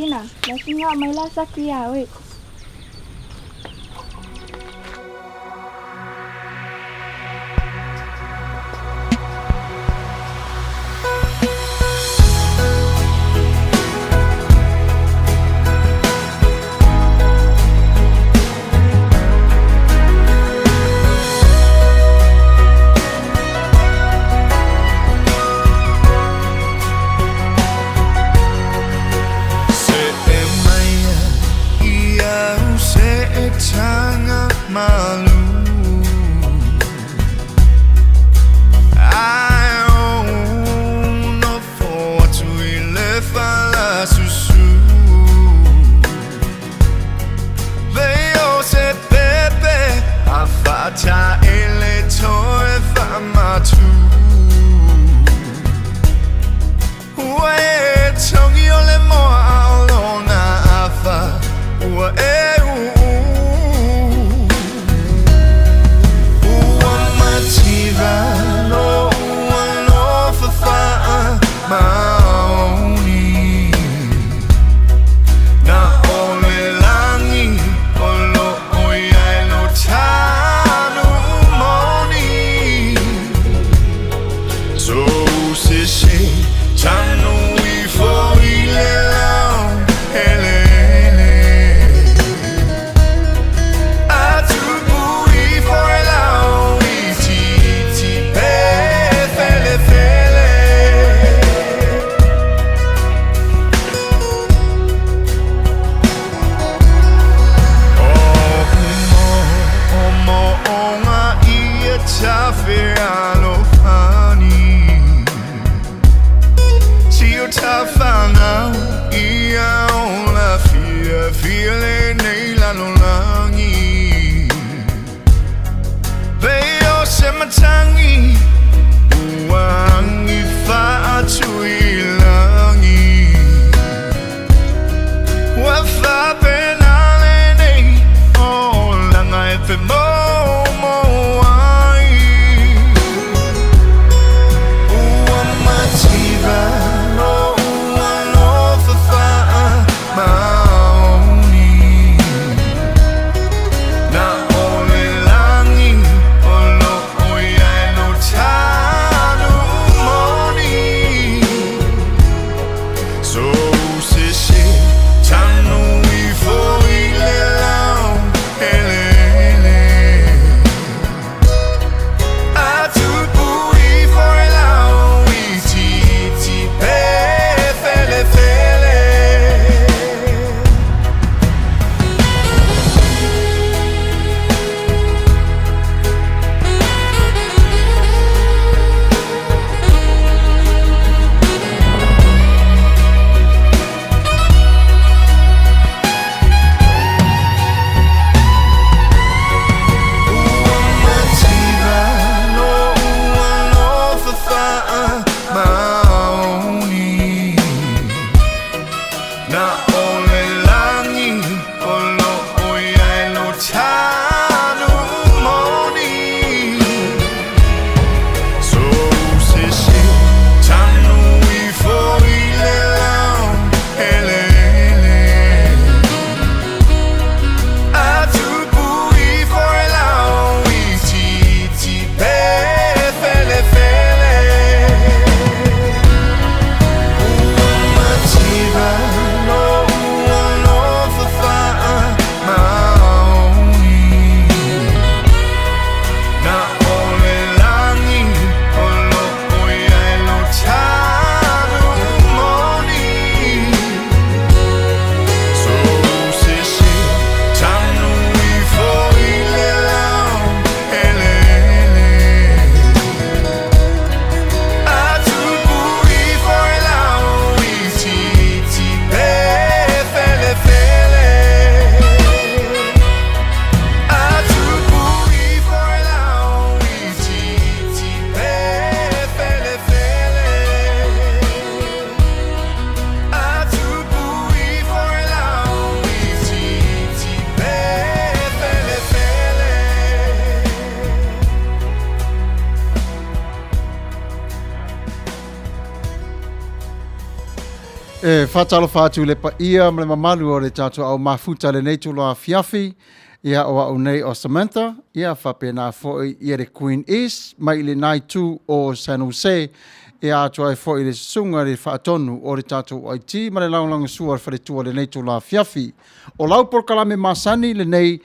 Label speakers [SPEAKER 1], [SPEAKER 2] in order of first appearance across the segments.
[SPEAKER 1] Tina, le suga mai la saki ia oe.
[SPEAKER 2] Se e maia i au se e tanga malu. Ai o no fo atu i le falasusu. Vei o se pepe a fata ele toe whamatu. Ua e tongi o le moa a o lona afa. Ua e uu. Ua mativa no ua lofa faa maoni. Na ole langi o lo o iai lo tanu moni. So se se tanu i fo i le lao hele hele. Atupu i fo e lao i titi pe fele fele. O mo o mo o ngā ia tawhe alofani. Si o tawhanau ia o la fia fia le nei lalolangi. Vei o se matangi ua angi whaatu i langi. Ua whapena le nei o langa e fe mo mo ai. Ua mativa no ua lofa faa maoni. Na ole langi o lo o iai
[SPEAKER 3] E faatalofa atu i le paia ma le mamalu o le tatou au mafuta i lenei itula afiafi. Ia o au nei o Samantha, ia faapena foi ia le Queen East mai i lena itu o San Jose, ia atoa ai foi le susuga i le faatonu o le tatou IT ma le lagolagosua o le faletua i lenei itula afiafi. O lau polokalame masani lenei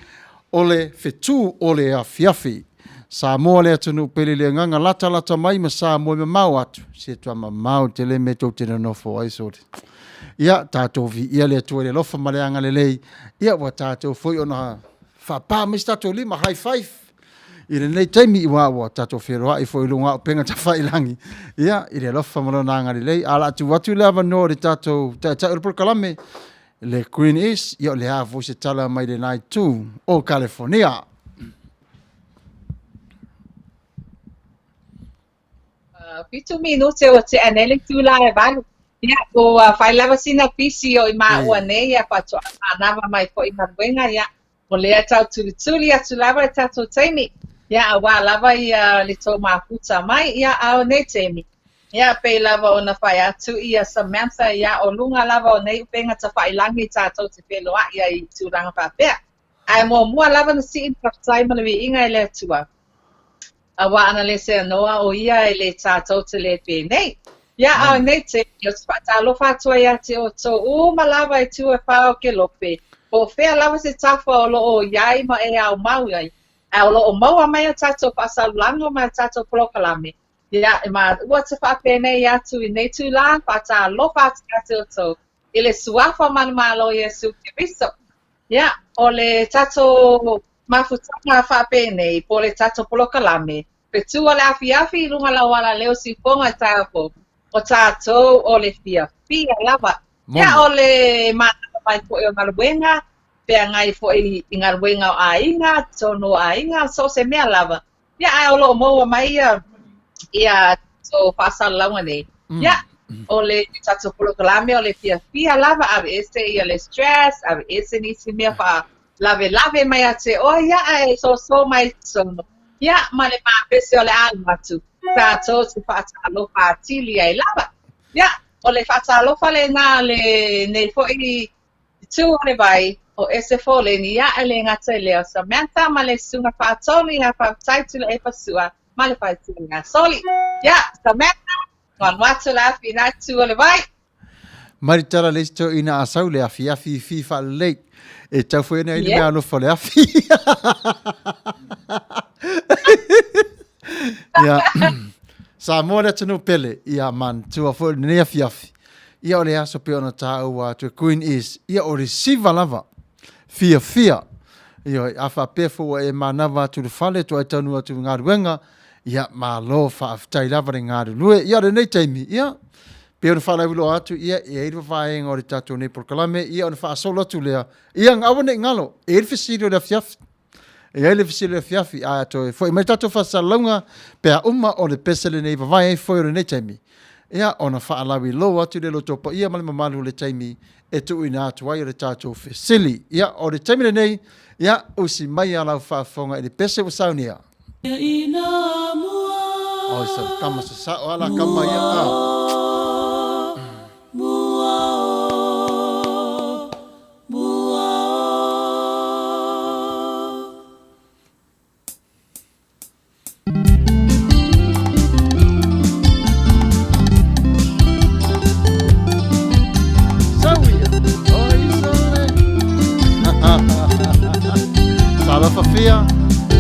[SPEAKER 3] o le fetu o le afiafi. Samoa le atunuu pele i le agaga latalata mai ma Samoa e mamao atu, se tua mamao tele mea tou te nonofo ai sole. Ia, tatou viia le Atua i le alofa ma le agalelei, ia ua tatou foi ona faapa mai se tatou lima, high five, i lenei taimi ua ua tatou feloai foi i luga o auupega tafailagi, ia, i le alofa ma lona agalelei. Ae o le a tuu atu le avanoa i le tatou Taitai o le Polokalame, le Queen East, ia o le a foi se tala mai lena itu o Kalifornia.
[SPEAKER 4] 7 minute ua tea nei le itula e 8. Ia, ua fai lava sina pisi o i maua nei, ia faatoa manava mai foi i galuega, ia, o lea tau tulituli atu lava le tatou taimi, ia, auā lava ia le tou mafuta mai, ia, a o nei taimi, ia, pei lava ona fai atu ia Samantha, ia, o luga lava o nei upega tafailagi tatou te feloa'i ai i tulaga faapea. Ae muamua lava na sii le faafetai ma le viiga i le Atua. Auā ana le seanoa o ia e le tatou te le penei. Ia a o nei taimi, ou te faatalofa atu ai ia te outou uma lava i tu e whā o Kelope, po o fea lava se tafa o lo o i ai ma e aumau ai, ae o lo o maua mai a tatou faasalalauga ma a tatou polokalame. Ia, e maua te faapenei atu i nei tulaga, faatalofa atu ia te outou i le Suafa manumalo o Iesu Keriso. Ia, o le tatou mafutaga faapenei po o le tatou polokalame, fetu o le afiafi i luga lau alaleo siufoga i taeao fou, o tatou o le fiafia lava. Ia, o le manava mai foi o galuega, feagai foi i galuega o aiga, totonu o aiga, so o se mea lava. Ia, ae o lo o maua mai ia, ia tatou faasalalauga nei. Ia, o le tatou polokalame o le fiafia lava, aveese ia le stress, aveese nisi mea faalavelave mai ia te oe, ia, ae soso mai i totonu. Ia, ma le mapese o le alu atu, tatou te faatalofa atili ai lava. Ia, o le faatalofa lena a lenei foi Itu o le vai, o Ese Foleni, ia e le gata i lea o Samantha ma le Susuga Faatonu ia Faafetai Tuilaepa Sua ma le Faletua ia Soli. Ia, Samantha, Vanuatu le afi ina itu o le vai.
[SPEAKER 3] Mai le tala le isi toeaina a sau le afiafi fi faalelei. E tau foi ana ai le mea alofa o le afi. Ia, Samoa le atunuu pele, ia manatua foi lenei afiafi. Ia o le aso pei ona taua atu e Queen East, ia o le siva lava, fiafia. Ioe, a faapea foi ua e manava atu i le fale, toa e taunuu atu i le galuega, ia malo faafetai lava le galulue. Ia o lenei taimi, ia, pei ona faalauiloa atu, ia, e i ai le vaega o le tatou nei polokalame, ia ona faasolo atu lea, ia aua ne i galo, e i ai le fesili o le afiafi. E i ai le fesili o le afiafi, ae toe foi mai le tatou faasalalauga pe a uma o le pese lenei vavae ai foi o lenei taimi. Ia, ona faalauiloa atu lea i lo outou paia ma le mamalu o le taimi e tuuina atu ai o le tatou fesili. Ia, o le taimi lenei, ia, usi maia lau faafofoga i le pese ua saunia. Oi, sa kama sa sao ala kama ia. Ah. Talofa fia.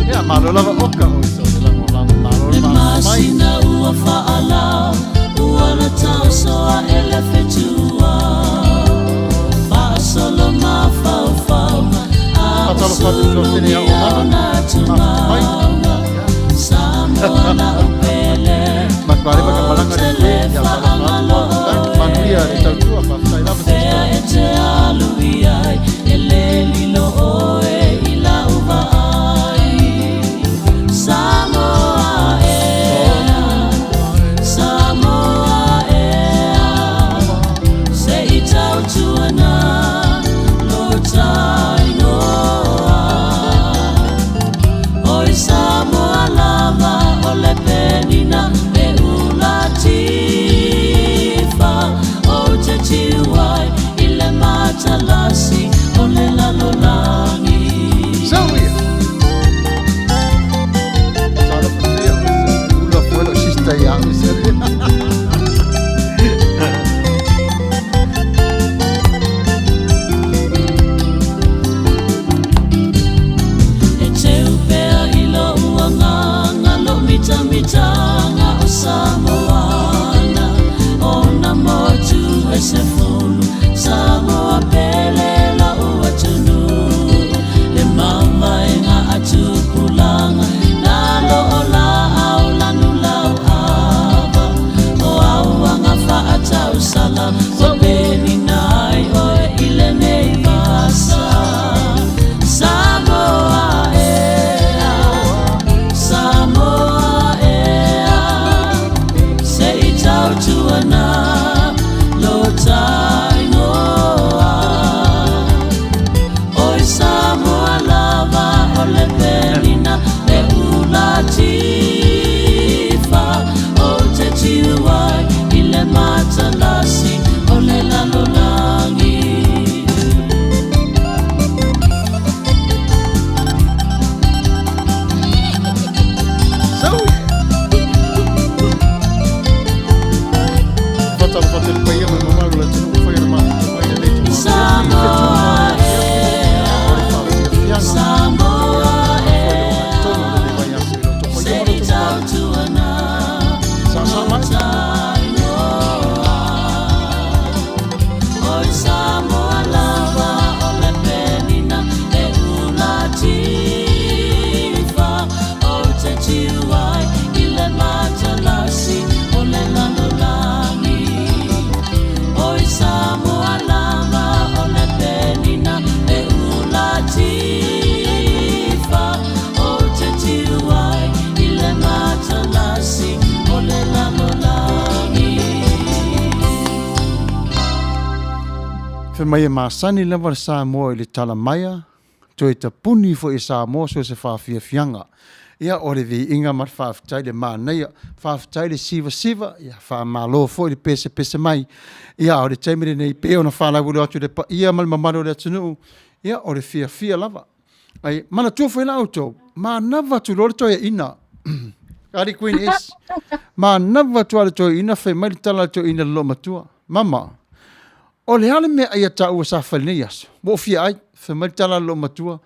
[SPEAKER 3] Ia, malo lava oka oi so le lagolago malo le malo mai.
[SPEAKER 5] Masina ua faalau, ua na taosoa e le fetua. Faasolo mafaufau, a
[SPEAKER 3] Faatalofa atu i tuafene ia Ohana. Mafuta mai.
[SPEAKER 5] Samoa lau pele,
[SPEAKER 3] Matua leva ka malaga le koe, ia talofa atu welcome back. Manuia le tautua, faafetai lava
[SPEAKER 5] Fea
[SPEAKER 3] sister.
[SPEAKER 5] e te alu i ai, e le lilo ʻoe i lau vaai. Samoa ea, Samoa ea, se i tautuana lo ta inoa. Oi Samoa. e sefulu Samoa pele lo'u atunuu Le mavaega a tupulaga Na loo laau lanu lau ava O auaga faatausala Ua penina ai oe i lenei vasa Samoa ea Samoa ea Se i tautuana lo taigoa Oi Samoa lava o le penina le ula tifa O te tiu ai i le matalasi o le lalolagi. Samoa ea, Samoa ea, se i tautuana lo taigoa. Oi Samoa lava o le penina e ula tifa O te tiu ai i le matalasi o le lalolagi Oi Samoa lava o le penina e ula tifa O te tiu ai i le matalasi o le lalolagi.
[SPEAKER 3] Fai mai e masani lava le Samoa i le tala maia, toe tapuni foi e Samoa so se faafiafiaga. Ia, o le viiga ma le faafetai le manaia, faafetai le sivasiva, ia faamalo foi le pesepese mai. Ia, o le taimi lenei pei ona faalauiloa atu i le paia ma le mamalu o le atunuu, ia, o le fiafia lava. Ai, manatua foi la outou, manava atu loa le toeaina. Ali Queen S. Manava atu le toeaina, fai mai le tala a le toeaina le loomatua. Mama, o le a le mea ai a taua sa fai lenei aso? Ua ou fia ai. Fai mai le tala a le loomatua.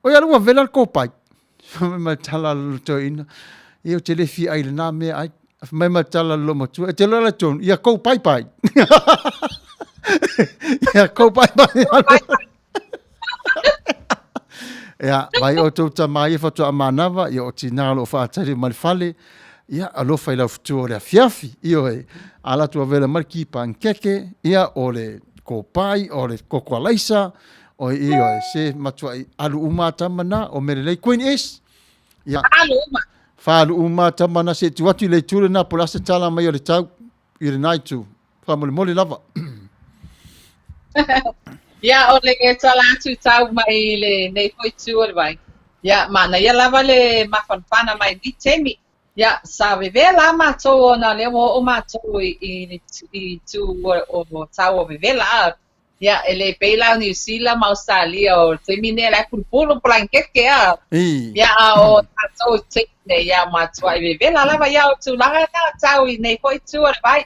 [SPEAKER 3] O ia ua vela le kopai. Fai mai le tala a le toeaina. Ia ou te le fia ai lena mea ai. Fai mai ma le tala a le loomatua. E te loa le tonu, ia kou pai pai. Ia kou pai pai. Ia, vai outou tama ia faatoa manava, ia o tinā o lo o faatali mai le fale, ia alofa i lau fetua o le afiafi, ioe, ala atu avela mai le ki pankeke, ia o le kopai, o le koko alaisa, o ioe, se matuai alu uma tama na, o mea lelei. Queen S, ia,
[SPEAKER 4] Alu uma.
[SPEAKER 3] Whaalu uma tama na se tu atu i le itu lena po o le a se tala mai o le tau i lena itu. Faamolemole lava.
[SPEAKER 4] Ia, o le tala atu tau mai lenei foi itu o le vai. Ia, manaia lava le mafanafana mai lenei taimi. Ia, sa vevela lava matou ona o lea ua oo matou i, i, i itu o, o tau o vevela. Ia, e le pei la o Niu Sila ma Ausetalia o le taimi nei la e pulupulu palankeke a. Ia, a o tatou i taimi nei, ia, matuai vevela lava. Ia, o tulaga na tau i nei foi itu o le vai.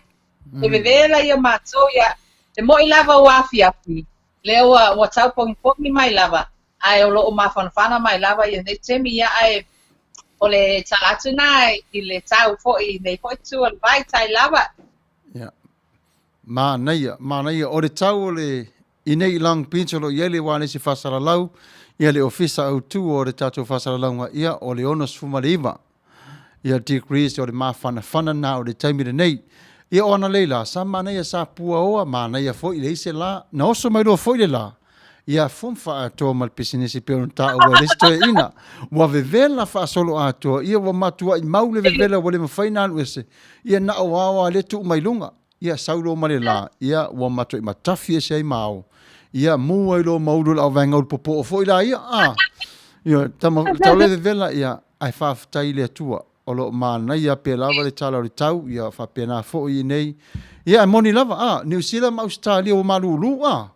[SPEAKER 4] E vevela ia matou ia, e mo'i lava ua afiafi, lea ua, ua tau pogipogi mai lava, ae o lo o mafanafana mai lava ia nei taimi, ia ae o le tala atu na i le tau foi i nei foi itu o le vai tai lava.
[SPEAKER 3] Ia. Manaia, manaia. O le tau o le i nei i Long Beach o lo o i ai le ualesi faasalalau, ia le ofisa autu o le tatou faasalalauga, ia o le 69 ia degrees o le mafanafana na o le taimi lenei. Ia o analeila, sa manaia sa puaoa, manaia foi leai se la, na oso mai loa foi le la, ia fomu faaatoa ma le pisinisi pei ona taua e le isi toeaina. Ua vevela faasoloatoa, ia ua matuai mau le vevela ua le mafai ona alu ese, ia na o ao lava lea tuu mai luga. Ia sau loa ma le la, ia ua matuai matafi ese ai ma ao. Ia mu ai loa ma ulu o le auvaega ulu popoo foi la ia, a. Ia, tama, tau le vevela, ia, ae faafetai i le Atua. O lo o manaia pea lava le tala o le tau, ia faapena foi i nei. Ia, e moni lava, a, Niu Sila ma Ausetalia ua malūlū, a.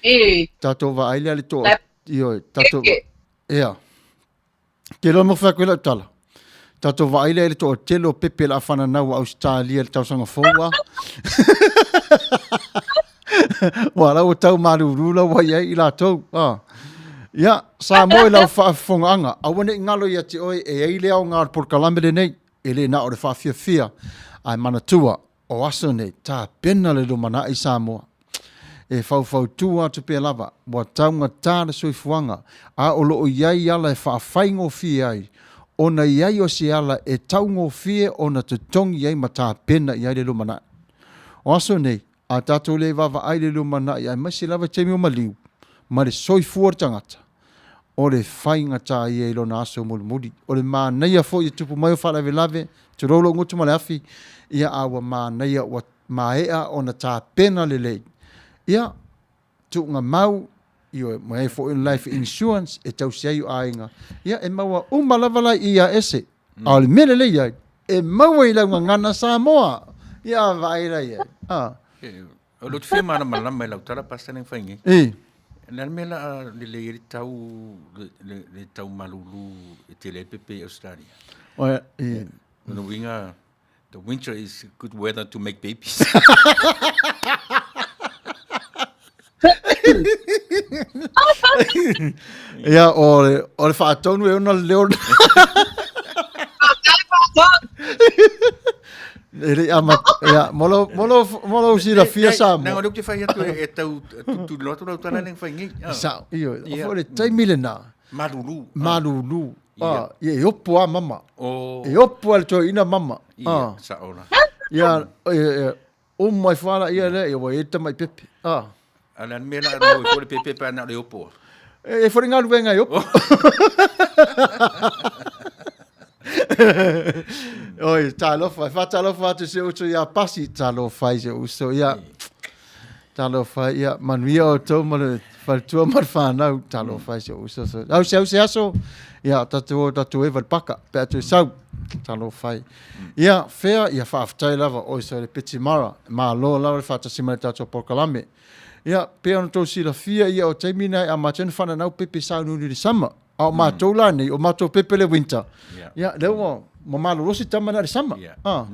[SPEAKER 4] E.
[SPEAKER 3] Tatou vaai lea le toa, ioe, tatou, ia. Ke loa mo whai koe lau tala. Tatou vaai lea i le toatele o pepe o le a fananau a Ausetalia i le tausaga fou a. Ua la ua tau malūlū la ua i ai i latou. Ah. Ia, Samoa i lau faafofogaaga, aua ne i galo ia te oe e ai le aoga o le polokalame lenei, e le na o le faafiafia, ae manatua. O aso nei, tapena le lumanai Samoa. E faufautua atu pea lava, ua taugatā le soifuaga, a o lo o i ai ala e faafaigofie ai, ona i ai o se ala e taugofie ona totogi ai ma tapena i ai le lumanai. O aso nei, a tatou le vaavaai i le lumanai aemaise lava i taimi o maliu, ma le soifua o le tagata, o le faigata ia i lona aso mulimuli. O le manaia foi e tupu mai o faalavelave, tulou lou gutu ma le afi, ia a ua manaia ua maea ona tapena lelei. Ia, tuugamau, ioe, ma ai foi life insurance e tausi ai o aiga. Ia, e maua uma lava la i ia ese. A o le mea lelei ai, e maua i lau gagana Samoa. Ia, vaai la i ai. Ah.
[SPEAKER 6] O le fia malamalama i lau tala pastor lea na fai nei.
[SPEAKER 3] E.
[SPEAKER 6] O le a le mea la a lelei ai le tau le tau malulu e tele ai pepe i Australia?
[SPEAKER 3] O e.
[SPEAKER 6] Lona uiga the winter is good weather to make babies.
[SPEAKER 3] Ia, o le, o le faatonu e ona le leo. E le ama, ia, mo lou, mo lou, mo lou silafia Samoa.
[SPEAKER 6] Leaga o lea ou te fai atu e tau tulituliloa atu lau tala lea na fai nei.
[SPEAKER 3] Ah. Sao, ioe. O foi le taimi lena.
[SPEAKER 6] Malulu.
[SPEAKER 3] Malulu. Ah, ia e opo lava mama. Oh. E opo lava le toeaina mama.
[SPEAKER 6] Ia, sao la.
[SPEAKER 3] Ia, ia, uma ifo lava ia lea, ia ua i ai le tamai pepe. Ah.
[SPEAKER 6] A o le a le mea la a maua ai fua le pepe pe a na o le opo?
[SPEAKER 3] E ai foi le galuega e opo. Oi, talofa, e faatalofa atu i si ou uso ia Pasi, talofa i si ou uso, ia. Talofa, ia, manuia outou ma le faletua ma le whanau, talofa i si ou uso. So, au se au se aso, ia, tatou o tatou eva le paka, pe a toe sau, talofa i. Ia, fea, ia faafetai lava, oi so le Peti Mara, malo lava le faatasi mai le tatou polokalame. Ia, pei ona outou silafia, ia, o taimi na e amata ai ona fananau pepe sauniuni i le sama. A o matou la nei, o matou pepe le winter. Ia, lea ua malolosi tama na le sama. Ah.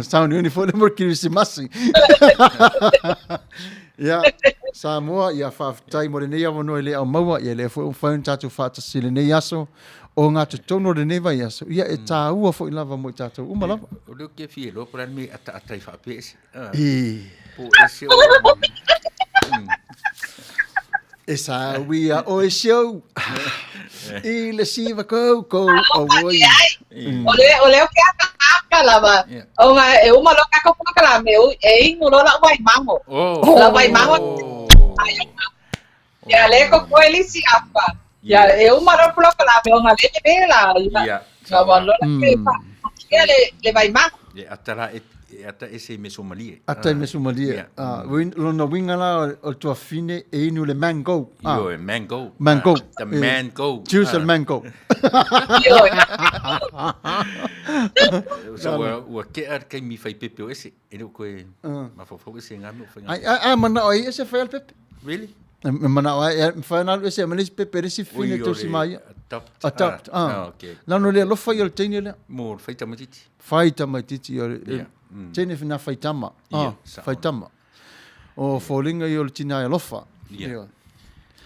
[SPEAKER 3] Sauniuni foi le mo le Kirisimasi. Ia, Samoa, ia faafetai mo lenei avanoa i le au maua, ia lea foi ua mafai ona tatou faatasi i lenei aso, o gatotonu o lenei vaiaso, ia e taua foi lava mo i tatou uma lava.
[SPEAKER 6] O lea ou te fia iloa po o le a le mea e ataata ai faapea ese.
[SPEAKER 3] E.
[SPEAKER 6] Po o ese o...
[SPEAKER 3] E sauia oe siou i le siva koukou o oi.
[SPEAKER 4] O le o le o ke aka aka lava. O nga e uma lo ka ko ka me e inu lo la wai mango.
[SPEAKER 6] Oh.
[SPEAKER 4] La wai mango. Ia le ko ko elisi apa. Ia e uma lo plo ka la me o nga le le la.
[SPEAKER 6] Ia.
[SPEAKER 4] Nga wa lo la ke pa. Ia le le vai mango.
[SPEAKER 6] E ata la e ata ese i mesomalie.
[SPEAKER 3] Ata i mesomalie.
[SPEAKER 6] Yeah.
[SPEAKER 3] Ah, lona uiga la o le tuafine e inu le mango.
[SPEAKER 6] Ah. Ioe, mango.
[SPEAKER 3] Mango.
[SPEAKER 6] Ah, the mango.
[SPEAKER 3] Juice of mango.
[SPEAKER 4] Ioe.
[SPEAKER 6] So, ua, ua kea le taimi fai pepe o ese. E le o koe mafaufau ese ngā mea o whai ngā.
[SPEAKER 3] Ai, ai, ai, manao ai ese whai al pepe.
[SPEAKER 6] Really?
[SPEAKER 3] E manao ai, e whai ana alu ese, ma nisi pepe, nisi
[SPEAKER 6] Ui,
[SPEAKER 3] fine
[SPEAKER 6] o
[SPEAKER 3] tausi
[SPEAKER 6] le
[SPEAKER 3] mai.
[SPEAKER 6] Adopt.
[SPEAKER 3] Adopt, ah.
[SPEAKER 6] Ah, okay.
[SPEAKER 3] Lano le alofa i o le teine lea.
[SPEAKER 6] Mo le whai tamaitiiti.
[SPEAKER 3] Whai tamaitiiti o le
[SPEAKER 6] Yeah.
[SPEAKER 3] teine whina whai tama.
[SPEAKER 6] Yeah,
[SPEAKER 3] Ah,
[SPEAKER 6] sao.
[SPEAKER 3] whai tama. O fōlinga i o le tina e alofa.
[SPEAKER 6] Yeah.
[SPEAKER 3] Ia.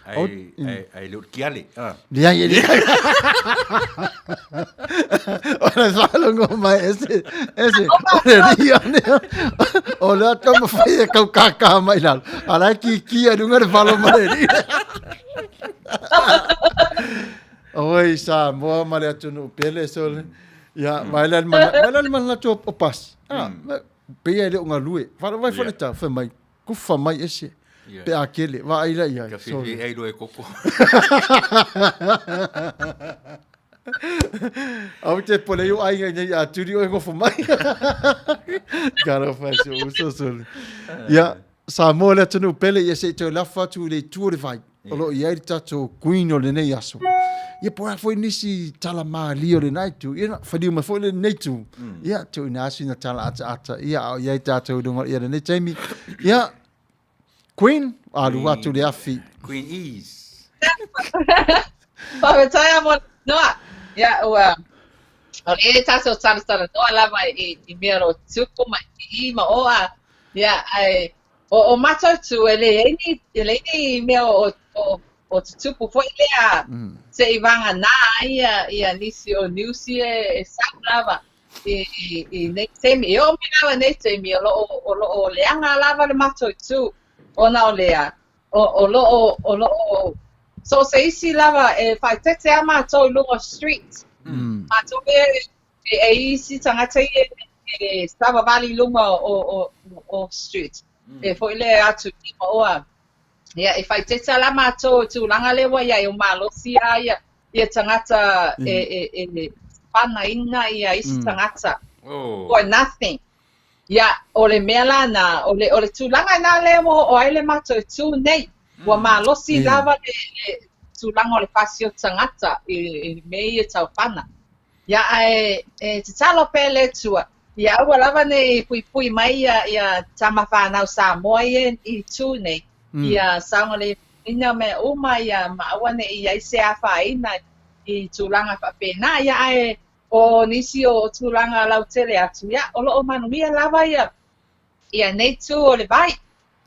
[SPEAKER 6] Ai, ai, ai le o le kiale. Ah.
[SPEAKER 3] Leai, e leai. O le faalogo mai ese, ese, o le ria nea, o le ata mawhai e kau kākā mai lalo. A la ki ki a runga le whalo ma le ria. Oi, Samoa ma le atunu pele so le. Ia, mai la le mana, mai la le mana tu o pas. Ah, pe ia le o ngalue. Whalo vai whale ta, whai mai, kufa mai ese. Pe a kele, wa ai la ia.
[SPEAKER 6] Ka whiwhi ai loa e koko.
[SPEAKER 3] Au te pole i o aiga nei a turi o e ngofo mai. Ka rau whai se uso sole. Ia, Samoa le atunuu pele ia se i toe lafo atu i le itu o le vai. O lo o i ai le tatou queen o lenei aso. Ia po o le a foi nisi tala malie o lena itu. Ia na whaliu mai foi lenei itu. Ia, tuuina atu ina tala ataata. Ia, a o i ai tatou i runga ia lenei taimi. Ia, Queen, alu atu le afi.
[SPEAKER 6] Queen Ease.
[SPEAKER 4] Faafetai lava mo le noa. Ia, ua, o le tatou talatalanoa lava i, i mea o lo o tupu ma i i ma o a. Ia, ae, o, o matou tu, e leai ni, e leai ni mea o, o, o tutupu foi lea, seʻi vaganā ai ia, ia nisi o news ia e, e sau lava. i i nei taimi. E oo mai lava i nei taimi o loo o loo leaga lava le matou itu ona o lea o o loo o loo so o se isi lava e faaeteete a matou i luga o street. Matou e e i isi tagata ia e savavali i luga o o o street. E foi le atu i oa. Ia e faaeteete la matou i tulaga lea ua iai o malosi a ia ia tagata e e e fanaina ia isi tagata for nothing. Ia o le mea lana o le o le tulaga lena lea ua oo ai le matou itu nei. Ua malosi lava le le tulaga o le fasi o tagata i i mea ia tau fana. Ia ae e tatalo pea le Atua ia aua lava nei puipui mai ia ia tama fanau Samoa ia i itu nei ia saogalemu ina mea uma ia ma aua ne i ai se afaina i tulaga faapena. Ia ae o nisi o tulaga lautele atu, ia o lo o manuia lava ia ia nei itu o le vai.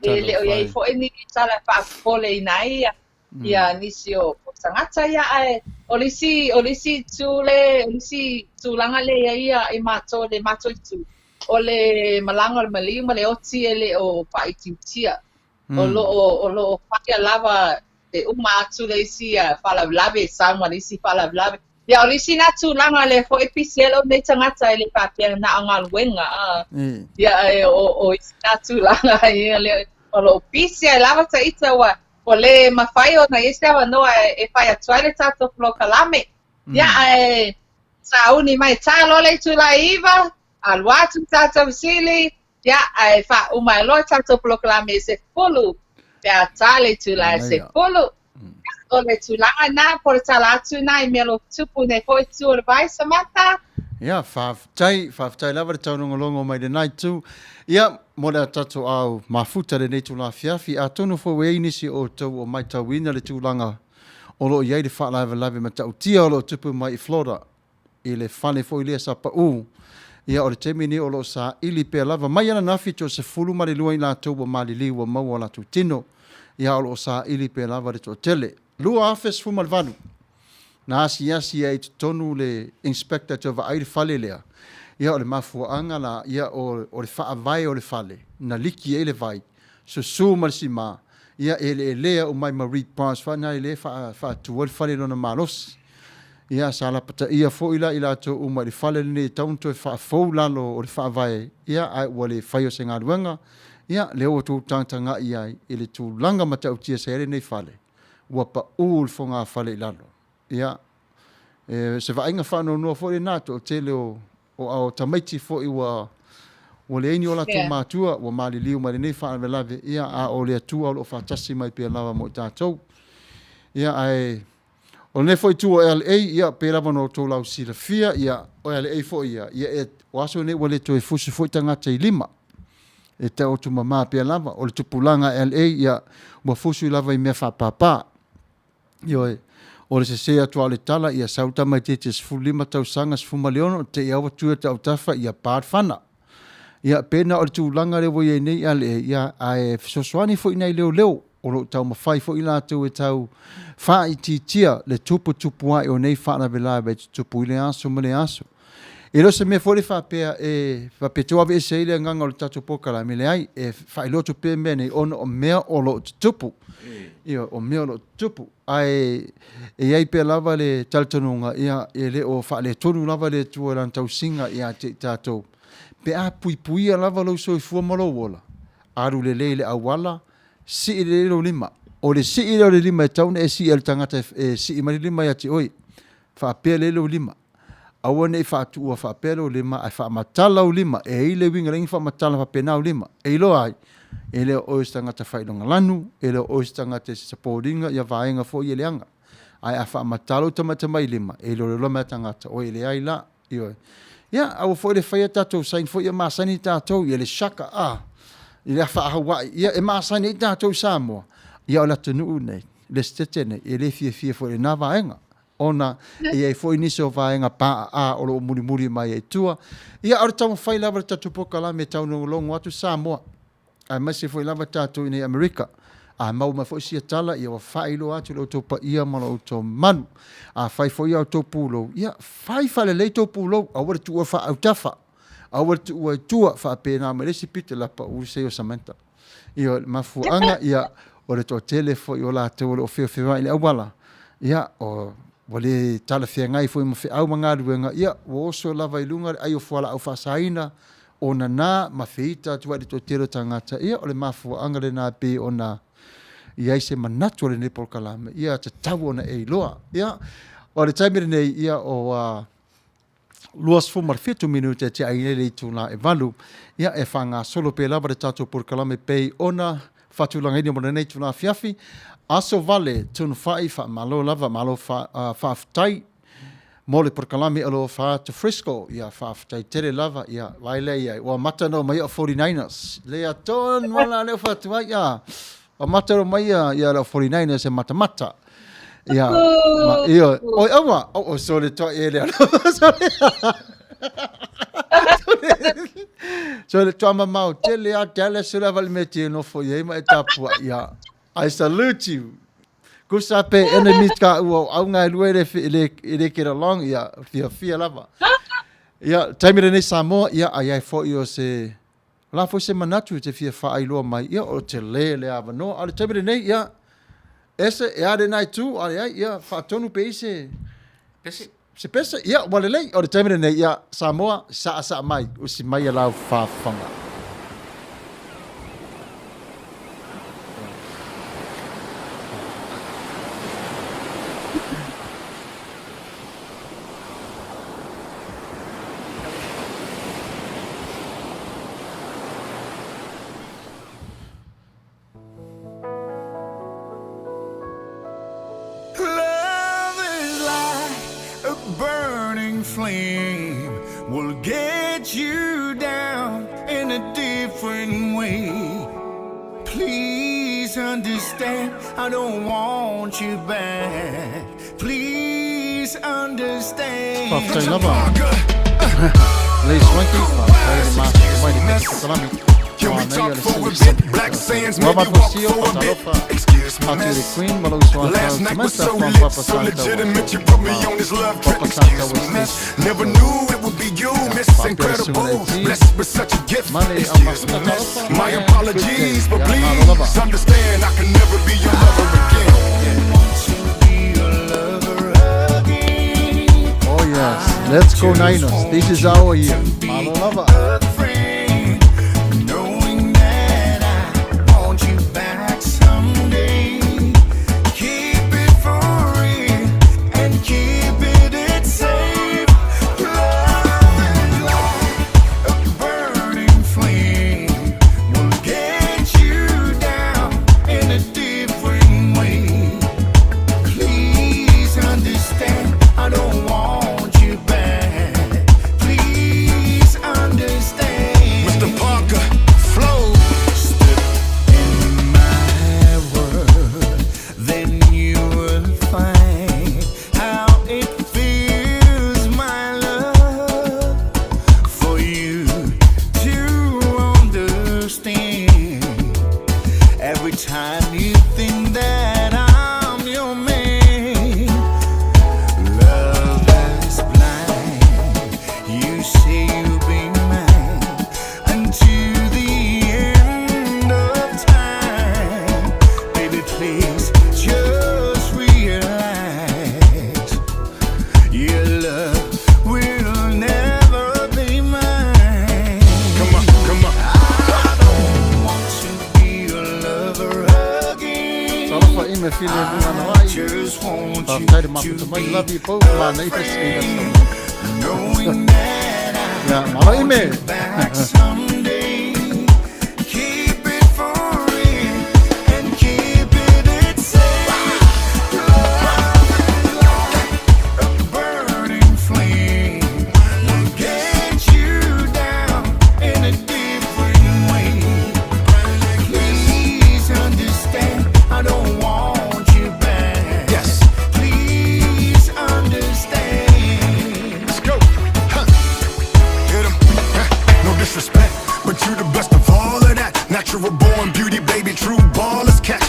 [SPEAKER 4] E le o i ai foi ni tala e faapopoleina ai ia ia nisi o tagata ia ae o le isi o le isi itu le o le isi tulaga lea e i ai ia i matou le matou itu o le malaga o le maliu ma le oti e le o faaitiitia. O lo o o lo o faia lava e uma atu le isi faalavelave sau ma le isi faalavelave. Ia o le isi lena tulaga lea foi e pisi ai lou nei tagata e le faapea na o galuega a. Ia e o o isi na tulaga ia lea o lo o pisi ai lava ta ita ua ua le mafai ona i ai se avanoa e fai atu ai le tatou polokalame. Ia ae sauni mai ta loa le itula e 9, alu atu le tatou fesili, Ia, ae faauma ai loa tatou polokalame i se 10, pe a ta le itula e 10. O le tulaga lena, po o le tala atu lena i mea o lo o tupu nei foi itu o le vai, Samantha.
[SPEAKER 3] Ia, faafetai, faafetai lava le taulogologo mai lena itu. Ia, mo le tatou ao mafuta i lenei itula afiafi, atonu foi ua i ai nisi o outou o matauina le tulaga o lo o i ai le faalavelave matautia o lo o tupu mai i Florida. i le fale foi lea sa pau. Ia, o le taimi lenei o lo o saili pea lava mai ananafi toe 12 i latou ua maliliu ua maua o latou tino. Ia, o lo o saili pea lava le toatele. 2018, na asiasi ai i totonu le inspector e toe vaai le fale lea. Ia, o le mafuaaga la, ia, o, o le faavae o le fale, na liki ai le vai, susu ma le sima, ia, eleelea uma ai ma reed bars foi na lea e faatu ai le fale i lona malosi. Ia, sa lapataia foi la i latou uma i le fale lenei e tatau ona toe faafou lalo o le faavae, ia, ae ua le faia o se galuega. Ia, lea ua outou tagatagai ai i le tulaga matautia sa i ai lenei fale, ua pau le fogafale i lalo. Ia, e, se vaaiga faanoanoa foi lena, toatele o, o, o tamaiti foi ua, ua leai ni o latou matua, ua maliliu mai lenei faalavelave, ia, a o le Atua o lo o faatasi mai pea lava mo i tatou. Ia, ae O lenei foi itu o LA, ia, pei lava ona outou lausilafia, ia, o LA foi ia, ia, e, o aso nei ua le toe fusi foi tagata i lima. E taoto mamā pea lava. O le tupulaga LA, ia, ua fusi lava i mea faapāpā. Ioe, o le sesē atu lava o le tala, ia sau tamaitiiti e 15 tausaga, 16, te i lava ua tu i ota autafa, ia pa le fana. Ia, pena o le tulaga lea ua i ai nei LA, ia, ae fesoasoani foi nai leoleo o lo o taumafai foi latou e tau faaitiitia le tuputupuae o nei faalavelave e tutupu i lea aso ma lea aso. E le o se mea foi le faapea e faapea tau aveese ai le agaga o le tatou polokalame, leai, e faailoa atu pea mea nei ona o mea o lo o tutupu. Ia, o mea o lo o tutupu. Ae e i ai pea lava le talitonuga, ia, e le o faaletonu lava le Atua i Lana tausiga ia te i tatou. Pe a puipuia lava lou soifua ma lou ola, alu lelei i le auala, Sii lelei lou lima. O le sii lea o le lima e tatau ona e sii ai le tagata e sii mai le lima ia te oe. Faapea lelei lou lima. Aua ne i faatuua faapea lou lima ae faamatala ou lima. E i ai le uiga leai ni faamatala faapena ou lima. E iloa ai, e le o oe o se tagata faailoga lanu, e le o oe o se tagata e se boriga ia vaega foi ia leaga. Ae a faamatala ou tamatamailima, e iloiloa mai a tagata, oi e leai la. Ioe. Ia, aua foi le faia tatou sign foi ia masani tatou, ia le shaka a, i le afa Hawaii. Ia, e masani ai tatou i Samoa. Ia, o le atunuu nei, le Setete nei, e le fiafia foi i lena vaega. Ona e i ai foi nisi o vaega paaa o lo o mulimuli mai ai tua. Ia, o le taumafai lava o le tatou polokalame e taulogologo atu Samoa, aemaise foi lava tatou i inei i Amerika. A maua mai foi sia tala, ia ua faailoa atu i lo outou paia ma lo outou mamalu. Afai foi a outou pulou, ia fai faalelei tou pulou, aua le tuua faaautafa, aua le tuua i tua, faapena mai le isi pito le pau se o Samantha. Ia o le mafuaaga, ia o le toatele foi o latou o lo o feofeoai i le auala, ia o ua le talafeagai foi ma feau ma galuega, ia ua oso lava i luga le ai o fualaau faasaina, o nana ma feita atu ai i le toatele o tagata, ia o le mafuaaga lena pei ona i ai se manatu o lenei polokalame, ia tatau ona e iloa. Ia, o le taimi lenei, ia o a 27 minute e tiai nei le itula e 8, ia e faagasolo pea lava le tatou polokalame pei ona faatulagaina mo lenei itula afiafi. Aso vale, tunufai, faamalo lava, malo faafetai mo le polokalame o lo o fa atu Frisco. Ia faafetai tele lava, ia vai lea ia, ua mata no mai o 49ers. Le tonu ala leo fatu ai, ia. Ua mata no mai ia, ia leo 49ers e matamata. Ia, ma, ia, oi aua, o, o sole toa e lea. Sole toa mamao tele a Dallas sole avali me te nofo i ai ma e tapua. Ia, I salute you. Kusa pe enemies ka ua o au ngai lue le, le, le get along, ia, fia fia lava. Ia, taimi lenei Samoa, ia, ai ai foi o se, la foi se manatu i te fia faailoa mai, ia, o te le le avanoa. A o le taimi lenei, ia, ese, e a le nai tu, a le ai, ia, faatonu pe i se,
[SPEAKER 6] Pese.
[SPEAKER 3] se pese, ia, ua lelei, o le taimi lenei, ia, Samoa, saasaa mai, usi mai a lau faafofoga.
[SPEAKER 2] Love is like a burning flame, will get you down in a different way. Please understand, I don't want you back. Please understand.
[SPEAKER 3] Faafetai lava. Lei Swanky, faafetai le mafuta mai le tatou polokalame.
[SPEAKER 2] Can we
[SPEAKER 3] Manaia
[SPEAKER 2] talk
[SPEAKER 3] le
[SPEAKER 2] for a
[SPEAKER 3] sili.
[SPEAKER 2] bit? Black sands,
[SPEAKER 3] Ua
[SPEAKER 2] maybe
[SPEAKER 3] matou
[SPEAKER 2] walk
[SPEAKER 3] sio,
[SPEAKER 2] for a bit.
[SPEAKER 3] patalofa.
[SPEAKER 2] Excuse me,
[SPEAKER 3] Atu i le
[SPEAKER 2] miss.
[SPEAKER 3] Queen ma lou uso
[SPEAKER 2] Last
[SPEAKER 3] atu
[SPEAKER 2] night was
[SPEAKER 3] Samantha
[SPEAKER 2] so
[SPEAKER 3] from
[SPEAKER 2] lit,
[SPEAKER 3] Papa
[SPEAKER 2] so
[SPEAKER 3] Santa
[SPEAKER 2] legitimate. You put me on this love trip.
[SPEAKER 3] Papa Santa
[SPEAKER 2] Excuse me,
[SPEAKER 3] was
[SPEAKER 2] miss.
[SPEAKER 3] this.
[SPEAKER 2] Never knew it would be you, Miss
[SPEAKER 3] Faapea le
[SPEAKER 2] Incredible.
[SPEAKER 3] susuga le T.
[SPEAKER 2] Blessed with such a gift.
[SPEAKER 3] Ma le
[SPEAKER 2] Excuse me,
[SPEAKER 3] aumafuta
[SPEAKER 2] miss.
[SPEAKER 3] talofa.
[SPEAKER 2] My
[SPEAKER 3] Good
[SPEAKER 2] apologies,
[SPEAKER 3] day.
[SPEAKER 2] but
[SPEAKER 3] Ia, malo lava.
[SPEAKER 2] please understand I can never be your lover again.
[SPEAKER 3] Oh yes, let's go Niners. This is our year. Malo lava.
[SPEAKER 2] Knowing that I want you back someday. Keep it for real and keep it safe. Love is like a burning flame. Will get you down in a different way. Please understand, I don't want you back. Please understand. Mr. Parker, flow. Step in my world, then you will find how it feels, my love, for you to understand. Every time you think that I'm your man, love is blind. You say you'll be mine until the end of time. Baby, please just realize your love will never be mine. Come on, come on. I don't want to be your lover again.
[SPEAKER 3] Talofa i me file lunga na ai.
[SPEAKER 2] Just want you
[SPEAKER 3] Faafetai le mafuta
[SPEAKER 2] to
[SPEAKER 3] mai.
[SPEAKER 2] be
[SPEAKER 3] Love you both. Manaia te sina sa.
[SPEAKER 2] knowing that I
[SPEAKER 3] Ia, malo i me.
[SPEAKER 2] back someday. Keep it for real and keep it safe. Love is like a burning flame. Will get you down in a different way. Please understand, I don't want you back. Yes. Please understand. Let's go. Huh. Hit 'em. Huh. No disrespect, but you the best of all of that. Natural born beauty, baby, true ballers catch.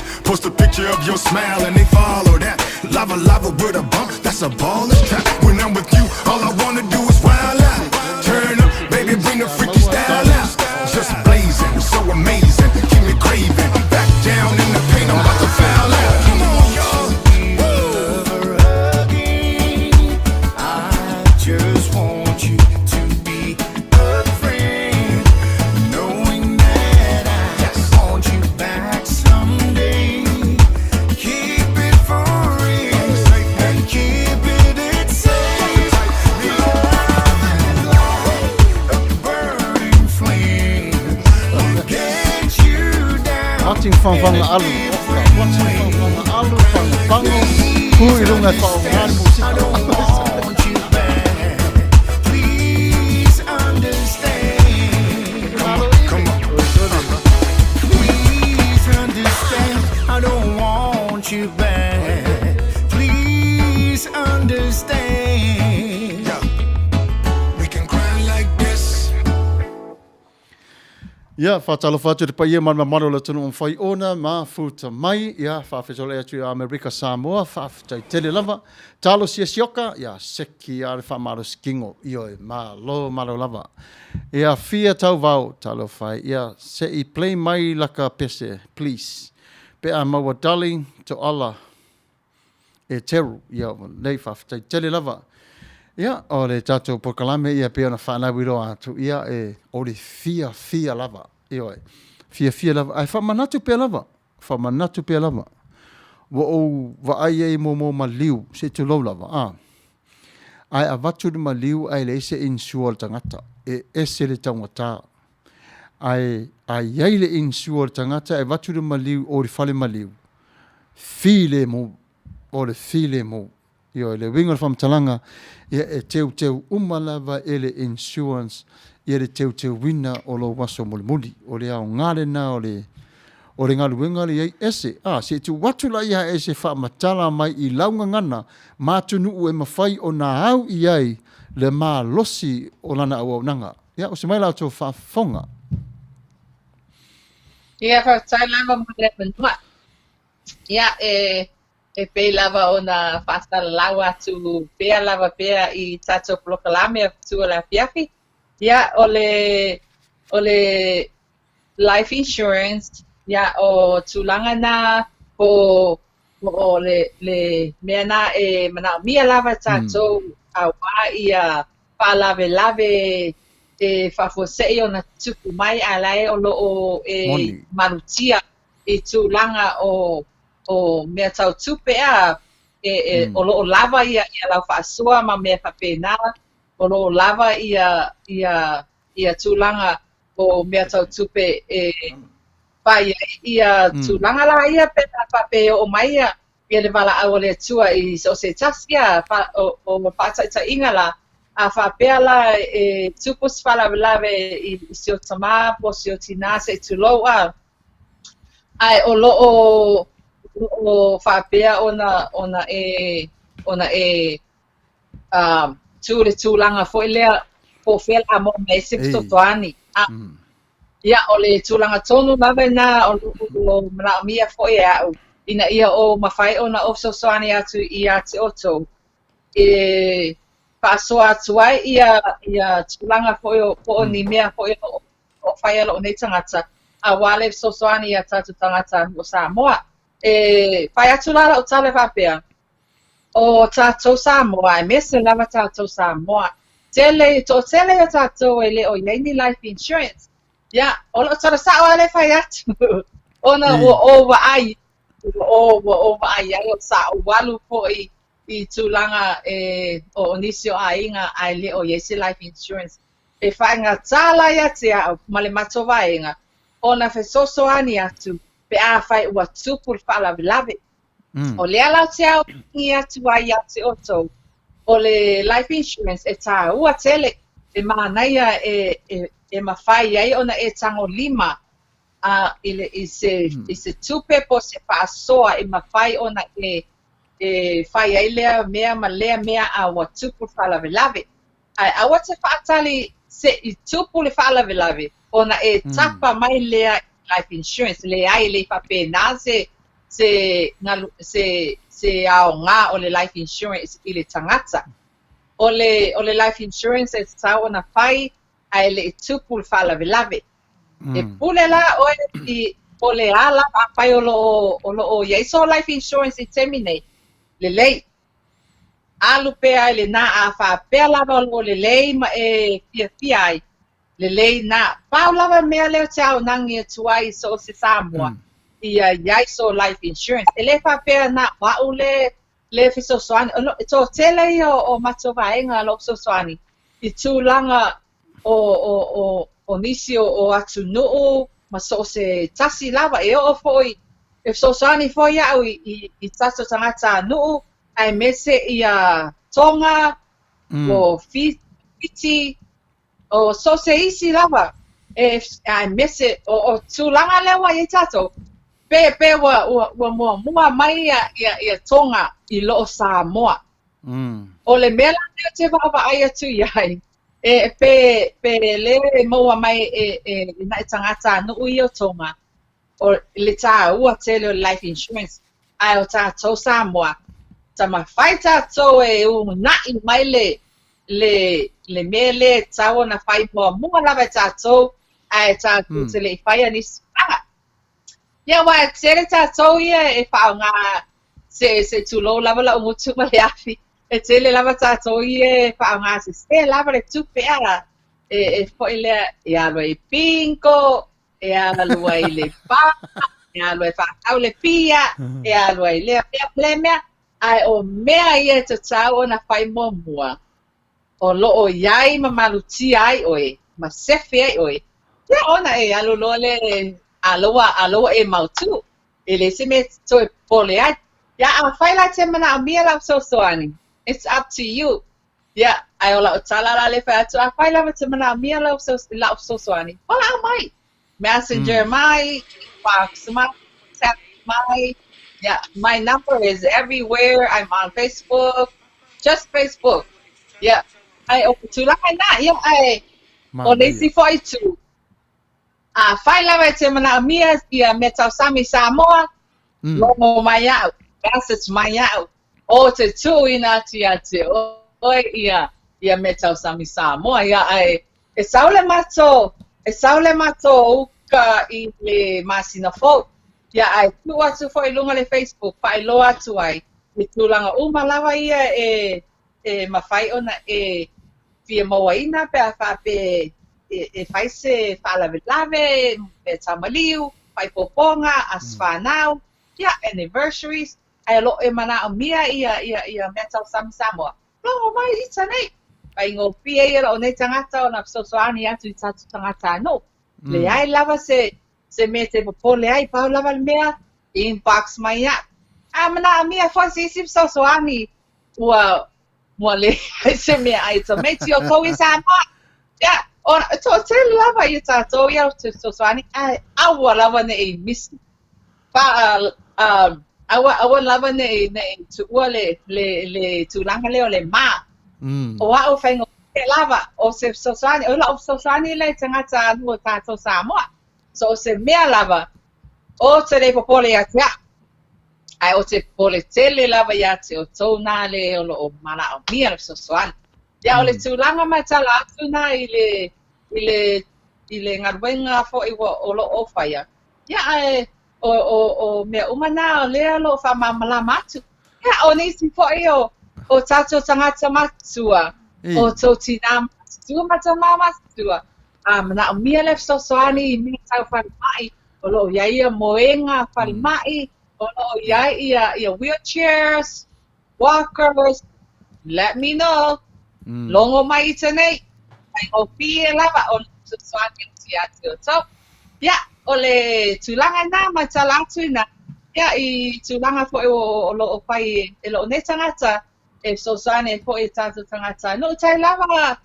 [SPEAKER 2] picture of your smile and they follow that. Lava lava with a bump, that's a baller's trap. When I'm with you, all I wanna do is wild out. Turn up, baby, bring the freaky style out. Just blazing, so amazing, keep me craving. Back down in the paint, I'm about to foul out. Come on, y'all.
[SPEAKER 7] Lover again. I just want you to be a friend, knowing that I want you back someday. Keep it for real and keep it safe. Love is like a burning flame. Will get you down.
[SPEAKER 3] Watching fangafaga alu. Watching fangafaga alu, pagopago, pu i luga e faaaoga le musika.
[SPEAKER 7] I don't want you back. Please understand.
[SPEAKER 2] Come on.
[SPEAKER 7] Please understand. I don't want you back. Please understand.
[SPEAKER 2] Yeah. We can grind like this.
[SPEAKER 3] Ia, faatalofa atu i le paia ma le mamalu o le atunuu mafai ona mafuta mai. Ia, faafesolai atu i Amerika Samoa, faafetai tele lava. Talo siasioka, ia, seki a le faamalosikino. Ioe, malo, malo lava. Ia, fia tauvao, talofa e. Ia, se i play mai laka pese, please. Pe a maua darling, toala. E Teru, ia, nei faafetai tele lava. Ia, o le tatou polokalame ia pei ona whanau i roa atu, ia e o le fia fia lava. Ioe, fia fia lava. Ae faamanatu pea lava, faamanatu pea lava. Ua ou vaai ai mo maliu, se i tulou lava, a. Ae avatu le maliu ae leai se insure a le tagata, e ese le taugata. Ae a i ai le insure a le tagata e avatu le maliu o le fale maliu, filemu, o le filemu. Ioe, le uiga o le faamatalaga, ia e teuteu uma lava e le insurance ia le teuteuina o lou aso mulimuli. O le aoga lena o le o le galuega le i ai ese. A, se i tuu atu la ia e se faamatala mai i lau gagana ma atunuu e mafai ona au i ai le malosi o lana auaunaga. Ia, o se mai la outou faafofoga.
[SPEAKER 4] Ia, faafetai lava mo le avanoa. Ia, e, e pei lava ona faasalalau atu pea lava pea i tatou polokalame o le afiafi. Ia, o le life insurance, ia, o tulaga na po o le mea na e manaomia lava tatou auā ia faalavelave e faafuasei ona tupu mai a lae o loo e
[SPEAKER 3] Moni.
[SPEAKER 4] malutia i tulaga o mea tau tupe a e o loo lava ia lau faasoa ma mea faapena o loo lava ia tulaga o mea tau tupe e fai ai ia tulaga la ia pe a faapea o mai ia le valaau o le Atua i so o se tasi ia o faataitaiga la a faapea la e tupu se faalavelave i si o tamā po o si o tinā se i tulou a ae o loo o faapea ona e tu le tulaga foi lea po o fea la mo mai se
[SPEAKER 3] Ei.
[SPEAKER 4] fesoasoani a ia o le tulaga tonu lava na o loo manaomia foi e au ina ia o mafai ona o fesoasoani atu ia te outou e faasoa atu ai ia tulaga foi o po o ni mea foi o fai a loo nei tagata auā le fesoasoani ia tatou tagata o Samoa. E fai atu la lau tala faapea o tatou Samoa aemaise lava tatou Samoa tele toatele o tatou e le o i ai ni life insurance. Ia, o loo tala sao a le fai atu ona ua o vaai ua o vaai ai o sa ou alu foi i tulaga e o nisi o aiga ae le o i ai se life insurance. E faigata la ia te au ma le matou vaega ona fesoasoani atu pe a fai ua tupu le faalavelave. O lea la te au i atu ai ia te outou o le life insurance e tāua tele e manaia e mafai ai ona e tagolima a i se tupe po o se faasoa e mafai ona e fai ai lea mea ma lea mea a ua tupu le faalavelave. Ae aua te faatali se i tupu le faalavelave ona e tapa mai lea life insurance. Leai, le faapena se se galu, se, se aoga o le life insurance i le tagata. O le, o le life insurance e tatau ona fai ae le i tupu le faalavelave. E pule la oe i po o le a lava afai o lo o, o lo o i ai sou life insurance i taimi nei, lelei. Alu pea i lena a faapea lava o lo o lelei ma e fiafia ai, lelei na. Pau lava mea lea ou te aonagia atu ai i so o se Samoa, ia i ai sou life insurance. E le faapea na o a'u le le fesoasoani, o lo, e toatele ia o, o matou vaega o lo o fesoasoani i tulaga o, o, o, o nisi o, o atunuu ma so o se tasi lava. E oo foi, e fesoasoani foi a'u i, i, i tatou tagatanuu aemaise ia Tonga, o Fiti, o so o se isi lava, e, aemaise o, o tulaga lea ua i ai tatou, pe, pe ua, ua, ua muamua mai ia, ia, ia Tonga i lo o Samoa. O le mea la lea ou te vaavaai atu i ai, e, pe, pe lē maua mai e, e, e nai tagatanuu ia o Tonga, o le tāua tele o le life insurance, ae o tatou Samoa, taumafai tatou e una'i mai le, le, le mea lea e tatau ona fai muamua lava e tatou, ae tatou te le i faia nisi tulaga. Ia, aua e tele tatou ia e faaaoga, se, se tulou lava la'u gutu ma le afi, e tele lava tatou ia e faaaoga sese lava le tupe a, e, e foi lea e alu ai i bingo, e alu ai i le bar, e alu ai faatau le pia, e alu ai lea mea ma lea mea, ae o mea ia e tatau ona fai muamua, o lo o i ai ma malutia ai ʻoe, ma sefe ai ʻoe, ia ona e alu loa lea a loa, a loa e mautū. E leai se mea e toe popole ai. Ia, afai la e te manaʻomia lau fesoasoani, it's up to you. Ia, ae o lau tala la lea e fai atu, afai lava e te manaʻomia lau la'u fesoasoani, valaau mai. Messenger mai, inbox mai, text mai. Yeah, my number is everywhere. I'm on Facebook, just Facebook. Yeah. Ae o ke tulaga lena, ia, ae o le isi foi itu, afai lava e te manaʻomia ia meatausami Samoa, logo mai iaʻu, message mai iaʻu, ou te tuuina atu ia te oe ia ia meatausami Samoa. Ia, ae e sau le matou, e sau le matou uka i le masina fou. Ia, ae tuu atu foi i luga o le Facebook, faailoa atu ai i tulaga uma lava ia e e mafai ona e fia mauaina pe a faapea e, e fai se faalavelave, mea tau maliu, faaipoipoga, aso fanau, ia, anniversaries, ae o lo o e manaʻomia ia, ia, ia mea tausami Samoa. Logo mai ita nei. Faigofie ia lou nei tagata ona fesoasoani atu i tatou tagatanuu. Leai lava se, se mea e te popole ai, pau lava le mea, inbox mai iaʻu. A manaʻomia foi se isi fesoasoani ua ua leai se meaʻai tamaiti o tou i Samoa. Ia, ona e toatele lava ia tatou ia o te fesoasoani, ae aua lava neʻi misi. Fa, um, aua, aua lava neʻi, neʻi tuua le, le, le tulaga lea o le ma. O a'u faigofie lava, o se fesoasoani, o la'u fesoasoani lea i tagatanuu o tatou Samoa. So o se mea lava, ou te le popole ia te a'u. Ae ou te popole tele lava ia te outou nā le o lo o manaʻomia le fesoasoani. Ia o le tulaga matala atu nā i le, i le, i le galuega foi ua o lo o faia. Ia ae o, o, o mea uma nā o lea o lo o faamalamalama atu. Ia o nisi foi o, o tatou tagata matutua, o tou tinā matutua ma tamā matutua, a manaʻomia le fesoasoani i mea tau falemai, o lo o i ai ia moega falemai, o lo o i ai ia, ia wheelchairs, walkers, let me know. Logo mai ita nei, faigofie lava ona fesoasoani atu ia te outou. Ia, o le tulaga lena ma tala atu ina, ia, i tulaga foi o, o lo o fai e lou nei tagata, e fesoasoani ai foi i tatou tagata. Nuu tai lava,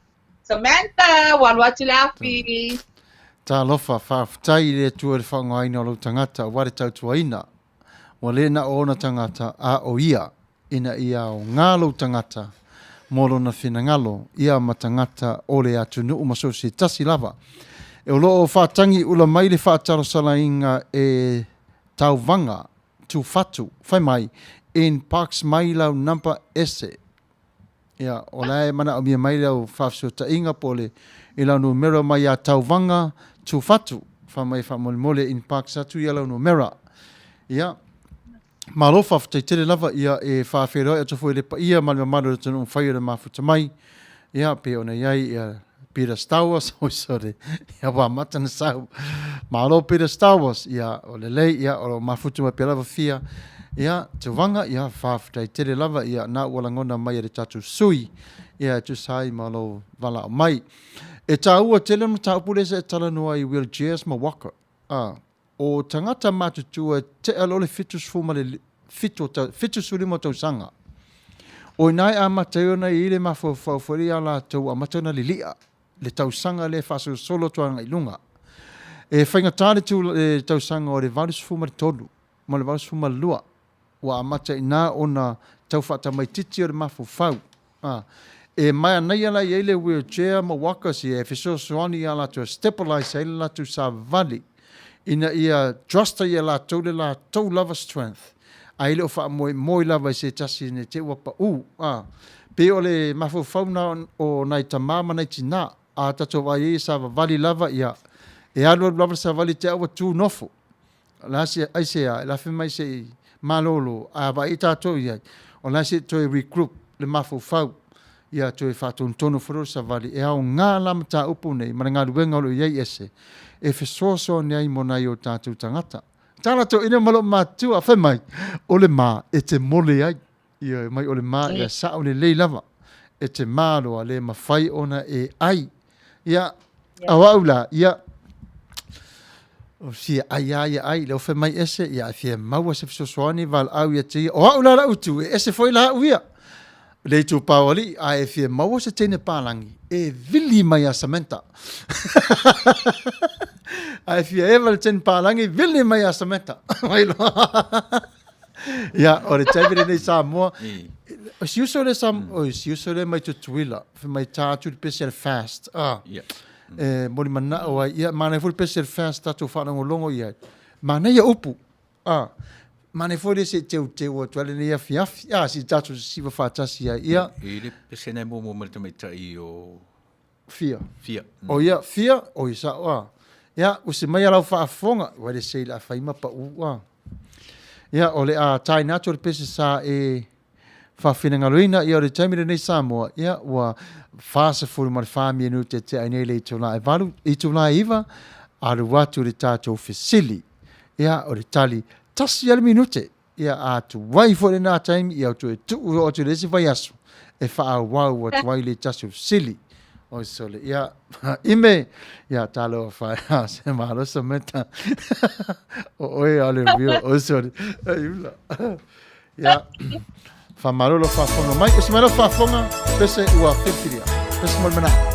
[SPEAKER 4] Samantha, ua alu atu le afi.
[SPEAKER 3] Talofa, faafetai i le Atua i le faaaogaina o lou tagata aua le tautuaina. Ua le na o ona tagata, a o ia, ina ia aoga lou tagata mo lona finagalo, ia ma tagata o le atunuu ma so o se tasi lava. E o lo o faatagi ula mai le faatalosalaina e Tauvaga. Tufatu, fai mai, inbox mai lau number ese. Ia, o la e manaomia mai lau faafesootaiga po o le i lau numera mai ia Tauvaga Tufatu. Fai mai faamolemole inbox atu ia lau numera. Ia, malo faafetai tele lava ia e faafeiloai atu foi i le paia ma le mamalu o le atunuu fai o le mafuta mai. Ia, pei ona i ai ia Peter Stowers, oi sorry, ia ua amata ona sau. Malo Peter Stowers, ia o lelei, ia o lo o mafutu mai pea lava fia. Ia, Tauvaga, ia faafetai tele lava, ia na ua lagona mai e le tatou sui, ia e tusa ai ma lou valaau mai. E taua tele le mataupu lea sa e talanoa ai i wheelchairs ma walker. A, o tagata matutua e tea loa le 75 75 tausaga. O i ina e amata ai ona i ai le mafaufau foi lea ia latou ua amata ona lilia le tausaga lea e faasolosolo atu agai i luga. E faigata le tausaga o le 83 ma le 82 ua amata i ina ona tau faatamaitiiti o le mafaufau. A, e manaia la i ai le wheelchair ma walkers ia e fesoasoani ia latou e stabilize ai le latou savavali ina ia trust ai e latou le latou lava strength ae le o faamoemoe lava i se tasi ne i te i ua pau. A, pei o le mafaufau na o nai tama ma nai tina, a tatou vaai ai e savavali lava ia e alualu lava le savavali te au ua tu nofo. O le a se, aisea, e lafe mai se i malolo, a vaai tatou i ai, o le a se i toe regroup le mafaufau, ia toe faatonutonu foi lea o le savali. E aoga la mataupu nei ma le galuega o lo o i ai ese e fesoasoani ai mo nai o tatou tagata. Tala toeaina ma lou matua, fai mai, o le ma e te mole ai. Ioe, mai o le ma ia sao lelei lava, e te ma loa, le mafai ona e ai. Ia, a o au la, ia, o fia ai a ia ai, lea ua fai mai ese, ia, e fia maua se fesoasoani valaau ia te ia. O au la lau itu, e ese foi la au ia, le itupa o alii, ae e fia maua se teine palagi e vili mai ia Samantha. Ae fia eva le teine palagi, vili mai ia Samantha. Mai loa. Ia, o le taimi lenei Samoa, o si uso lea Sam, o si uso lea mai Tutuila, fai mai tā atu le pese a le fast. Ah. E moli manao ai, ia, manaia foi le pese a le fast tatou faalogologo i ai. Manaia upu. Ah. Manaia foi le se i teuteu atu ai lenei afiafi. Ah, se i tatou sisiva faatasi ai. Ia.
[SPEAKER 6] E i le pese na e muamua mai le tamaitai o
[SPEAKER 3] Fia.
[SPEAKER 6] Fia.
[SPEAKER 3] O ia, fia, o ia sao a. Ia, usi mai a lau faafofoga, ua le sei le a fai ma pau a. Ia, o le a taina atu o le pese sa e faafinagaloina, ia o le taimi lenei Samoa, ia ua 44 minute te ai nei le itula e 8, itula e 9, alu atu le tatou fesili. Ia, o le tali, tasi a le minute. Ia, a tuai foi lena taimi, ia toe tuu oo atu i le isi vaiaso e faaauau atu ai le tasi o fesili. Oi sole, ia, ime, ia, talofa, ia, se malo Samantha. O oe a le real, oi sole, ai ula. Ia, faamalo lou faafofoga mai. Usi mai lau faafofoga, pese ua filifilia. Pese mo le manao.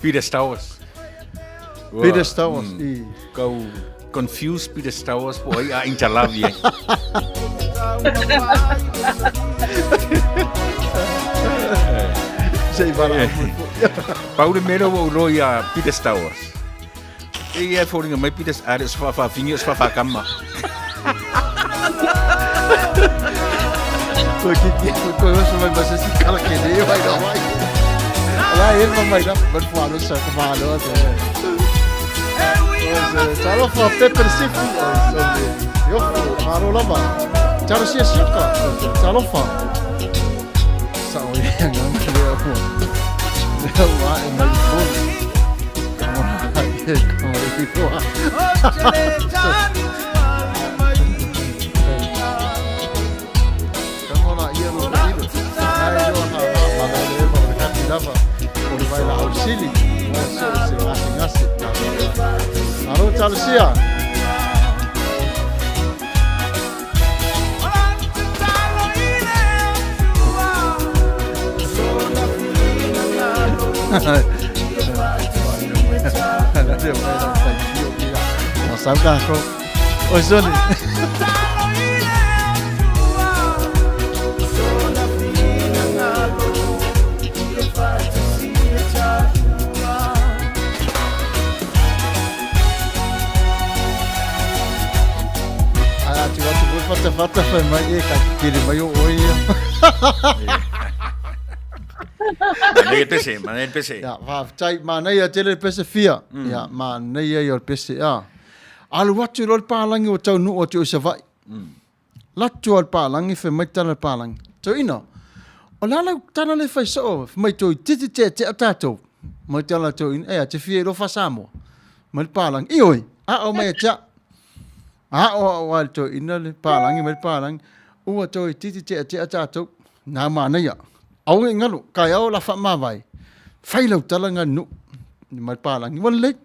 [SPEAKER 6] Peter Stowers.
[SPEAKER 3] Peter Stowers, i.
[SPEAKER 6] Kau confused Peter Stowers po ai a Intalavi ai.
[SPEAKER 3] Se i vala.
[SPEAKER 6] Pau le mea ua ulo ia Peter Stowers. E ia e foliga mai Peter are se faafaafigi o se faafaakama.
[SPEAKER 3] Koe kiki, koe oso mai ma se si kala ke ne mai na mai. Ala e ma mai na, ma fua lo sa ka ma lo sa. Talofa Pepe le Sifu, yo, malo lava. Talo sia sioka, talofa. Sa o ia ngā lea ua. Lea ua e mai folu. Ka mai roa. Kangona ia lo le ilo. Ai lo ha ha ma lo le ma le kati lava. O le vai la au sili. O so se ngase ngase. Alo talo sia. Sau ka ko. Oi soni. Ai atu atu koe whata whata whai mai e ka kiri mai o oe ia.
[SPEAKER 6] Manei le pese, manei le pese.
[SPEAKER 3] Ia, faafetai, manaia tele le pese fia. Ia, manaia ia o le pese, a. Alu atu loa le palagi ua taunuu atu i Savaii. Latu a le palagi, fai mai tala le palagi. Toeaina, o le a lau tala lea e fai soo, fai mai toeitiiti teatea tatou. Mai tala toeaina, ea, te fia iloa faa-Samoa. Mai le palagi, ioe, ao mai ia te au. Aoao a le toeaina le palagi mai le palagi, ua toeitiiti teatea tatou. Na manaia. Aua ne i galu, taeao o le a faamavae, fai lau tala ga nuu mai le palagi. Ua lelei.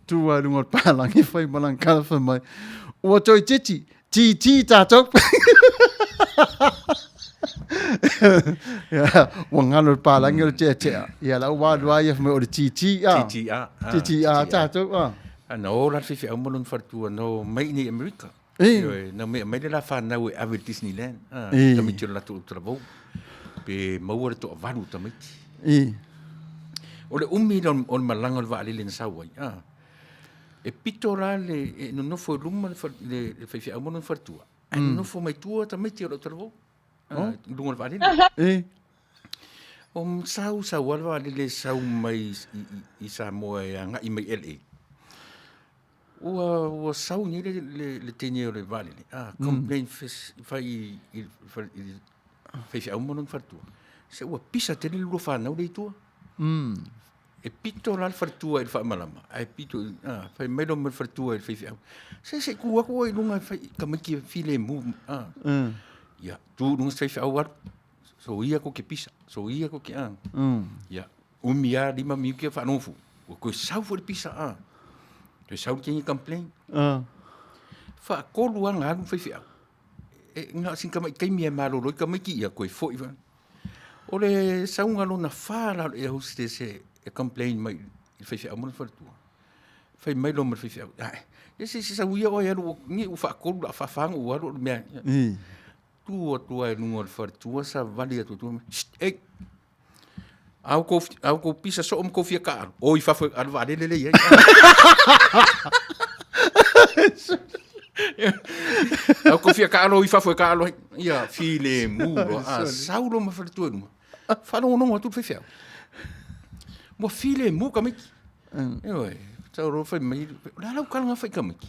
[SPEAKER 3] Tu lava i luga o le palagi fai ma lana tala fai mai, ua toeitiiti TT tatou. Ia, ua galo le palagi o le teatea. Ia, la ua alu lava ia fai mai o le TT a.
[SPEAKER 6] TTA.
[SPEAKER 3] TTA tatou a.
[SPEAKER 6] A na o la le faifeau ma lona faletua na o mai i nei Amerika.
[SPEAKER 3] E.
[SPEAKER 6] Ioe, na mai aumai le la fanau e ave i le Disneyland. Ah,
[SPEAKER 3] E.
[SPEAKER 6] tamaiti o le latou talavou. Pe maua le toavalu o tamaiti.
[SPEAKER 3] E.
[SPEAKER 6] O le umi lea o le malaga o le vaalele na sau ai. Ah. E pito la le e nonofo i luma le, le, le faifeau ma lona faletua. Ae nonofo mai tua tamaiti o lau talavou. Ah, i luga o le vaalele.
[SPEAKER 3] E.
[SPEAKER 6] O sau sau lava le vaalele sau mai i, i, i Samoa e agai mai LA. Ua, ua sau nei le, le, le teine o le vaalele. Ah, complain fes, fai i, i, i, i faifeau ma lona faletua. Se ua pisa tele le lua fanau lea i tua. E pito la le faletua i le faamalama, ae pito i, ah, fai mai loa ma le faletua i le faifeau. Se se i tu atu oe i luga e fai, tamaiti e filemu, ah. Ia, tu i luga se faifeau alu. So ia ko ke pisa, so ia ko ke, ah. Ia, umi lava lima minute faanofu. Ua toe sau foi le pisa, ah. Toe sau le teine complain. Faatolu lava na alu le faifeau. E, na o sina tamaiti taimi e malolo ai tamaiti ia toe foi fa. O le sauga lona fa la o le air hostess e, e complain mai i le faifeau ma lona faletua. Fai mai loa ma le faifeau, ae, ia se se sau ia oe e alu, ni ua faatolu la faafa ona ou alu o le mea. Tu atu lava i luga o le faletua, savali atu i tua, Sst, ei, a outou, a outou pisa soo ma tou fia taaalo, o i fafo a le vaalele lea e i ai. A outou fia taaalo, o i fafo e taaalo ai. Ia, filemu loa. A sau loa ma faletua i luma, faalogologo atu le faifeau. Ua filemu tamaiti. Ioe, sau loa fai mai, o le a lau tala na fai i tamaiti?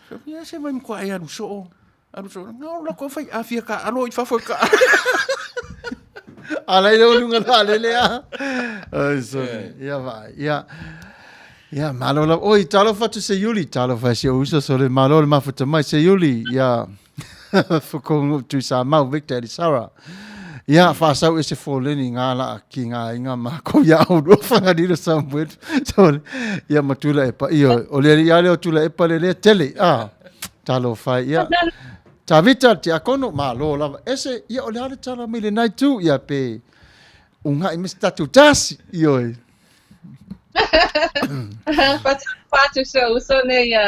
[SPEAKER 6] Fai atu, ia se mai matua e alu soo. Alu soo, no, la kou fai a fia taaalo i fafo e taaalo.
[SPEAKER 3] A lai lea ua luga o le vaalele a. Ai, sorry. Ia vaai. Ia. Ia, malo lava. Oi, talofa atu Seiuli. Talofa e si ou uso, sole malo le mafuta mai. Seiuli, ia, Fukongu Tuisamau, Victor Elisara. Ia, faasau ese foleni ngā laa ki ngā inga mākou ia au lua whanganiro Samuel. Sole, ia ma tula epa. Ia, o le ia leo tula epa le lea tele. Ah, talofa ia. Tavita, tiakono, malo lava. Ese, ia o le ale tala mai le nai tu, ia pe ungai me se tatou tasi. Ioe.
[SPEAKER 4] Faatalofa atu si ou uso nei ia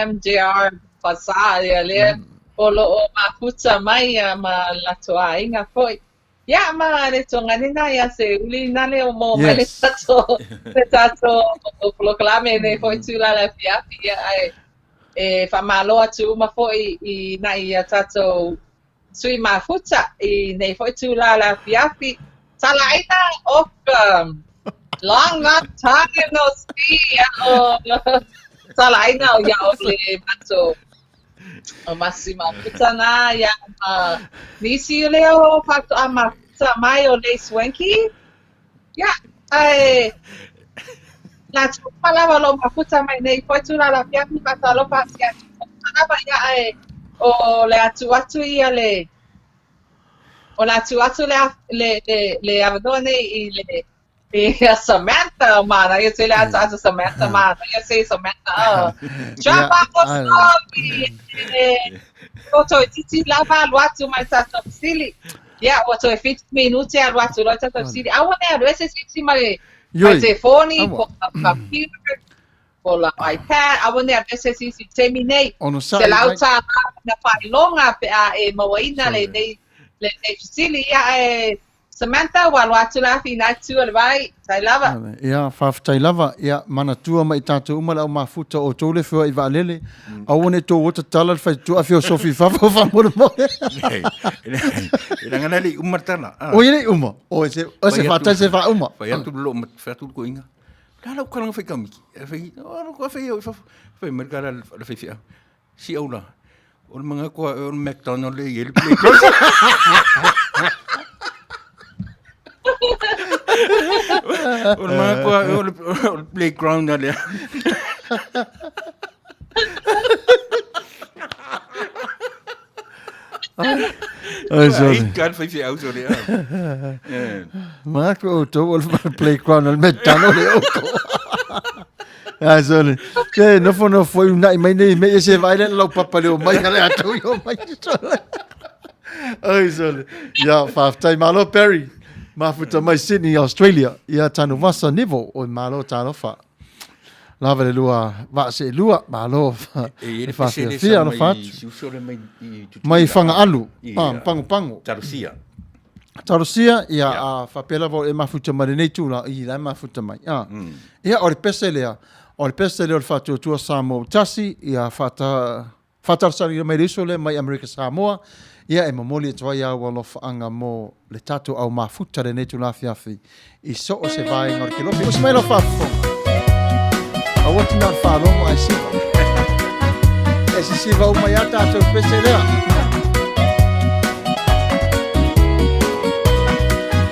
[SPEAKER 4] MJR Bazaar ia lea o lo o mafuta mai ia ma latou aiga foi. Ia ma le tuaganina ia se uli nale o mo mai le tatou le tatou polokalame nei foi itula le afiafi ia ae e faamalo atu uma foi i nai a tatou sui mafuta i nei foi itula le afiafi. Talaaina oka long long time no see ia o Talaaina o ia o le matou O masi mafuta nā ia ma nisi o lea o faatoa mafuta mai o Lei Swanky. Ia, ae latou uma lava o lo o mafuta mai nei foi itula le afiafi faatalofa atu ia te outou lava ia ae o le a tuu atu ia le o le a tuu atu le le le, le avanoa nei i le Ia Samantha, manaia tele ataata Samantha, manaia se Samantha. Oh. Drop off story. O toeitiiti lava alu atu mai tatou fesili. Ia, ua toe 7 minute alu atu loa tatou fesili. Aua ne alu ese se isi mai mai telefoni, po o computer, po o lau iPad, aua ne alu ese se isi i taimi nei. $100 na faailoga pe a e mauaina lenei lenei fesili. Ia, ae Samantha, ua alu atu la fina atu o le vai, tai lava.
[SPEAKER 3] Ia, faafetai lava. Ia, manatua ma i tatou uma le au mafuta o outou le feoai vaalele. Aua ne i tou o tatala le faitotoa ae feosofi i fafo faamolemole.
[SPEAKER 6] E leaga na le i uma le tala.
[SPEAKER 3] Oi, e le i uma. Oi, se, o se fatai se faauma.
[SPEAKER 6] Fai atu lo, fai atu le koinga. La lau kalanga fai kamiki. Fai, o lo ko fai au i fafo. Fai mai le kala le faifeau. Si au la. O le manga koa o le McDonald le i le playground. O le manga koa o le playground ale.
[SPEAKER 3] Ai, sorry.
[SPEAKER 6] Ai, ka fai feau sorry. Eh.
[SPEAKER 3] Manga koa o tau o le playground o le McDonald le oko. Ai, sorry. Ke nofo nofo i unai mai nei me se vai le lau papa le o mai ka le atu i o mai. Ai, sorry. Ia, faafetai malo Barry. Mafuta mai Sydney, Australia. Ia Tanuvasa Neville o malo talofa. Lava le lua vaa se lua, malo.
[SPEAKER 6] E i le
[SPEAKER 3] Whawhiawhia, alofa atu.
[SPEAKER 6] Si uso le mai i Tutuila.
[SPEAKER 3] Mai Whangaalu,
[SPEAKER 6] Ia.
[SPEAKER 3] ah, Pango Pango.
[SPEAKER 6] Tarosia.
[SPEAKER 3] Tarosia, ia, a faapea lava o e mafuta mai lenei tula, i la e mafuta mai. Ah. Ia, o le pese lea, o le pese lea o le Faatuatua Samoa ua tasi, ia, faata, faatalosaga mai le uso lea mai Amerika Samoa, ia, e momoli atu ai au alofaaga mo le tatou au mafuta lenei itula afiafi i so o se vaega o le kelope. Usi mai lau faafofoga. Aua te na o le faalogo ae siva. E sisiva uma ia tatou pese lea.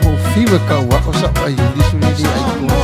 [SPEAKER 3] Mo fiwa ka ua o sa ai uli suli li ai ko.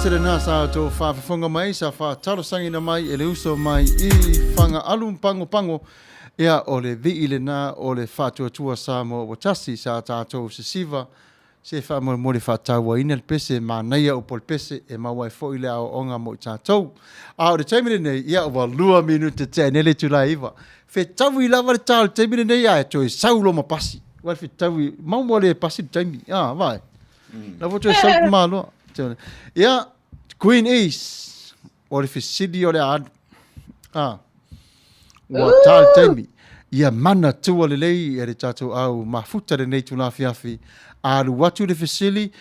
[SPEAKER 3] pese lena sa outou faafofoga mai sa faatalosagaina mai e le uso mai i Fagaalu ma Pagopago. Ia, o le vii lena o le Faatuatua Samoa ua tasi sa tatou sesiva se faamolemole faatauaina le pese manaia upu o le pese e maua ai foi le aoaoga mo i tatou. A o le taimi lenei, ia ua 2 minute tea nei le itula e 9. Fetaui lava le ta o le taimi lenei ae toe sau loa ma pasi. Ua le fetaui, maua le pasi le taimi. Ah, vai. La ua toe sau ma loa. Ia, Queen East, o le fesili o le a alu. Ah. Ua ta le taimi. Ia manatua lelei e le tatou au mafuta lenei itula afiafi. Alu atu le fesili,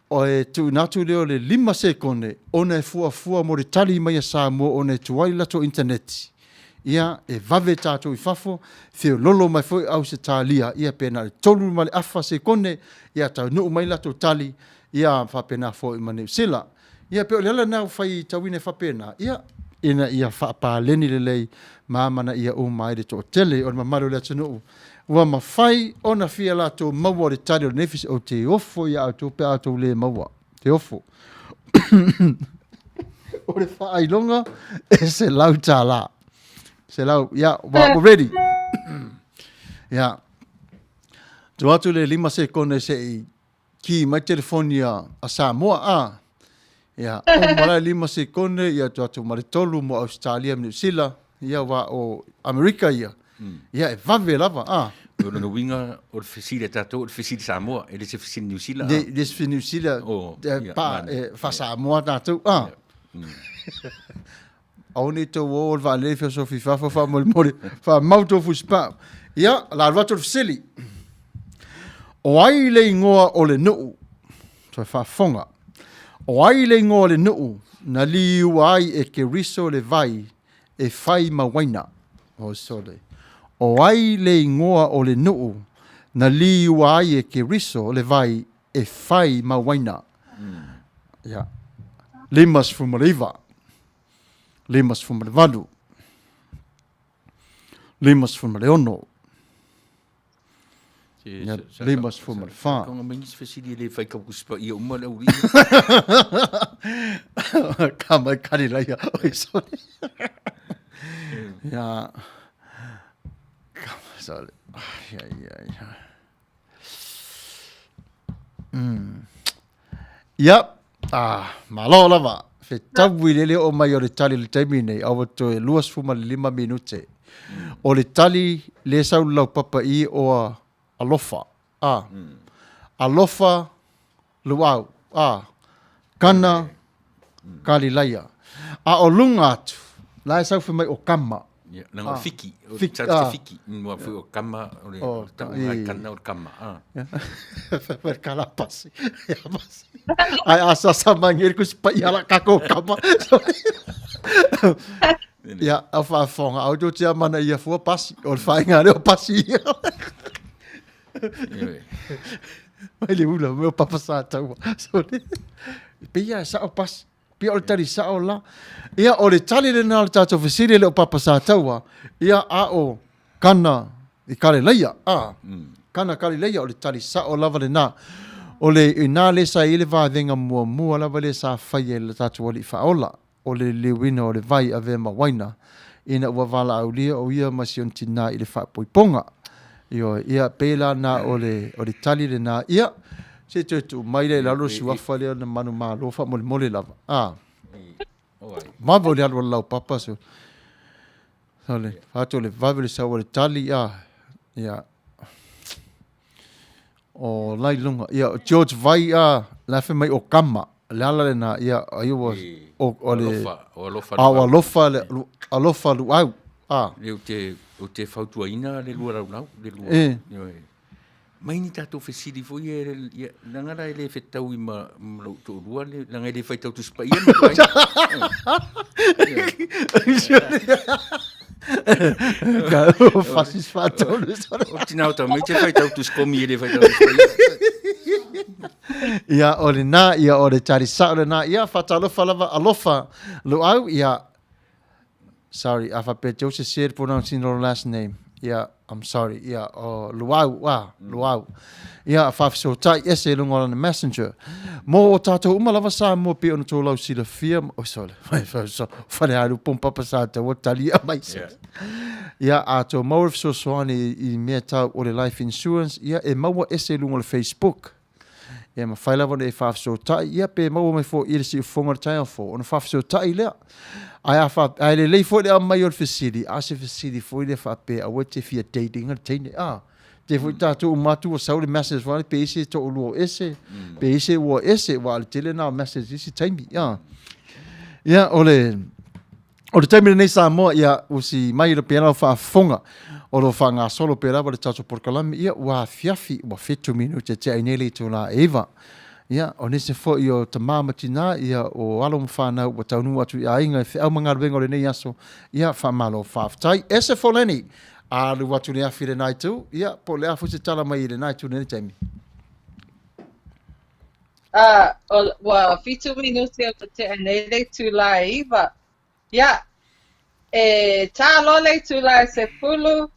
[SPEAKER 3] o e tuuina atu lea o le 5 sekone ona e fuafua mo le tali mai a Samoa ona e tuai le latou initaneti. Ia, e vave tatou i fafo, feololo mai foi Ausetalia, ia pe na o le 3 ma le afa sekone, ia taunuu mai latou tali, ia faapena foi ma Niu Sila. Ia pei o le ala lena ua faitauina ai faapena, ia, ina ia faapaleni lelei ma amanaia uma ai le toatele o le mamalu o le atunuu ua mafai ona fia latou maua o le tali o lenei fisi, ou te ofo ia outou pe a outou le maua. Te ofo. O le faailoga e $100. Selau, ia, ua ready. Ia. Tuu atu le 5 sekone se i Kī mai telefoni a, a Samoa, a. Ia, uma la e 5 sekone, ia tuu atu ma le 3 mo Ausetalia ma Niu Sila, ia aua o Amerika ia, ia e vave lava, a.
[SPEAKER 6] O lona uiga, o le fesili a tatou, o le fesili Samoa, e le se fesili Niu Sila, a.
[SPEAKER 3] Le, le se fesili Niu Sila,
[SPEAKER 6] oh,
[SPEAKER 3] e,
[SPEAKER 6] ia,
[SPEAKER 3] pa, e, faa-Samoa tatou, a. Aua ne i tou o o le vaalele feosofi i fafo faamolemole, faamau tou fusipau. Ia, o le a alu atu le fesili. O ai le igoa o le nuu? Toe faafofoga. O ai le igoa o le nuu na liua ai e Keriso le vai e fai ma uaina? Oh, sole. O ai le igoa o le nuu na liua ai e Keriso le vai e fai ma uaina? Ia. 59. 58, 56, ia, 54.
[SPEAKER 6] Tonga mai nisi fesili e le fai kau kusipa ia uma le aulii.
[SPEAKER 3] Ka mai kari laia. Oi, sorry. Ia. Ka, sorry. Ai, ai, ai. Ia, ah, malo lava. Fetaui le le oo mai o le tali i le taimi nei, a ua toe 25 minute. O le tali le sau le laupapa i o alofa. Ah. Alofa luau. Ah. Kana Kalilaia. A o luga atu, la e sau fai mai o Kama.
[SPEAKER 6] Ia, leaga o le Fiki, o
[SPEAKER 3] Fiki,
[SPEAKER 6] le
[SPEAKER 3] ah.
[SPEAKER 6] Fiki, ua foi o Kama, o le
[SPEAKER 3] O,
[SPEAKER 6] tauga
[SPEAKER 3] i.
[SPEAKER 6] i Kana o le Kama. Ah.
[SPEAKER 3] Fai mai le kalapasi. Ia pasi. Ai a sasa mai ngeri kusi pai ala kako kama. Ia, au faafofoga, au tou te amana ia fua pasi. O le faaiga lea o pasi ia. Mai le ula, mai o Papa Sataua. Sorry. Pei ia e sao pasi. Pei o le tali sao la. Ia, o le tali lena o le tatou fesili e le o Papa Sataua. Ia, a o Kana i Kalileia. A, Kana Kalileia, o le tali sao lava lena. O le ina lea sa i ai le vavega muamua lava lea sa faia e le tatou Alii Faaola. o le liliuina o le vai avea ma uaina, ina ua valaaulia o ia ma si ona tinā i le faapoipoga. Ioe, ia, pei la na o le, o le tali lena, ia, se i toe tuu mai lea i lalo le suafa lea na manumalo faamolemole lava. A, vave o le alu a le laupapa, so, sole, fatu o le vave o le sau o le tali, a, ia, O la i luga, ia, o George Vai, a, la e fai mai o Kama, le ala lena, ia, ai ua, o, o le,
[SPEAKER 6] Alofa, o alofa
[SPEAKER 3] a o alofa, le, alofa luau, a.
[SPEAKER 6] Le ou te, ou te fautuaina le lua laulau, le lua,
[SPEAKER 3] E.
[SPEAKER 6] ioe. Mai ni tatou fesili foi e, ia, leaga la e le fetaui ma, ma lou toalua, le, leaga e le faitau Tusi Paia ma le
[SPEAKER 3] Ka o fasis faatolu sole.
[SPEAKER 6] O tina o tamaiti e faitau Tusi Komi e le faitau Tusi Paia.
[SPEAKER 3] Ia, o lena, ia, o le tali sao lena. Ia, faatalofa lava, alofa luau, ia, sorry, a faapea te o sese le pronouncing o last name. Ia, I'm sorry, ia, o Luau, ah, Luau. Ia, faafesootai ese i luga o lana messenger. Mo o tātou uma lava Samoa pei ona tou lausilafia, oh, sorry, Falealu Pompapa sa taua talia mai se. Yeah. Ia, a tou maua le fesoasoani i mea tau o le life insurance, ia, e maua ese i luga o le Facebook. Ia, mafai lava ona e faafesootai, ia, pe maua mai foi i le siufofoga o le taeao fou, ona faafesootai lea. Ae a faa, ae lelei foi le aumai o le fesili, a se fesili foi lea faapea, aua e te fia date ina le teine, a. Te foi tātou uma atu ua sau le message foi pe isi e toʻulua o ese, pe isi ua ese, ua le tele na o message isi taimi, a. Ia, o le, O le taimi lenei Samoa, ia, ua si mai le pea lau faafofoga o lo o faagasolo pea lava le tatou polokalame, ia, ua afiafi, ua 7 minute tea ai nei le itula e 9. Ia, o nisi foi o tama ma tina, ia, o alo ma fanau ua taunuu atu i aiga i feau ma galuega o lenei aso, ia, faamalo faafetai. Ese Foleni, alu atu le afi i lena itu, ia, po o le a foi se tala mai i lena itu i lenei taimi.
[SPEAKER 4] Uh, ua 7 minute o tea nei le itula e 9. Ia, e tā loa le itula e 10,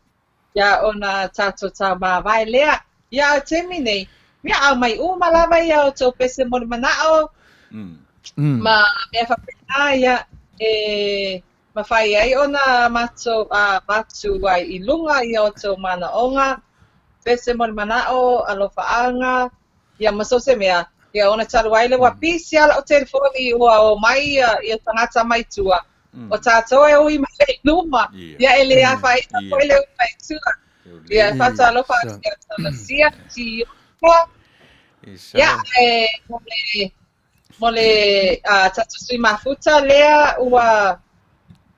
[SPEAKER 4] ia ona tātou taumāwae lea. Ia, o taimi nei, ia aumai uma lava ia o tou pese mo le mana'o, ma mea faapena, ia, e mafai ai ona matou avatu ai i luga ia o tou manaʻoga, pese mo le manaʻo, alofaaga, Ia, ma so o se mea, ia ona talu ai lea ua pisi lava la'u telefoni ua o mai ia, ia tagata mai tua. O tātou e ui mai i luma, ia e le afaina foi le ui mai tua. Ia, e faatalofa atu ia Tamasia, Tiofa. Ia, e, mo le, mo le uh, tatou sui mafuta lea ua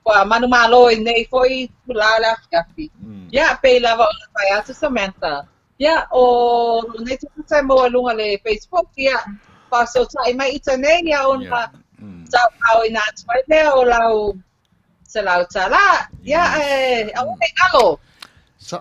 [SPEAKER 4] ua manumalo i nei foi itulā o le afiafi. Ia, pei lava ona fai atu Samantha. Ia, o lenei tagata e maua i luga le Facebook, ia, faafesootai mai ita nei, ia, ona tauaoina atu ai lea o lau $100. Ia, e, aua ne i galo,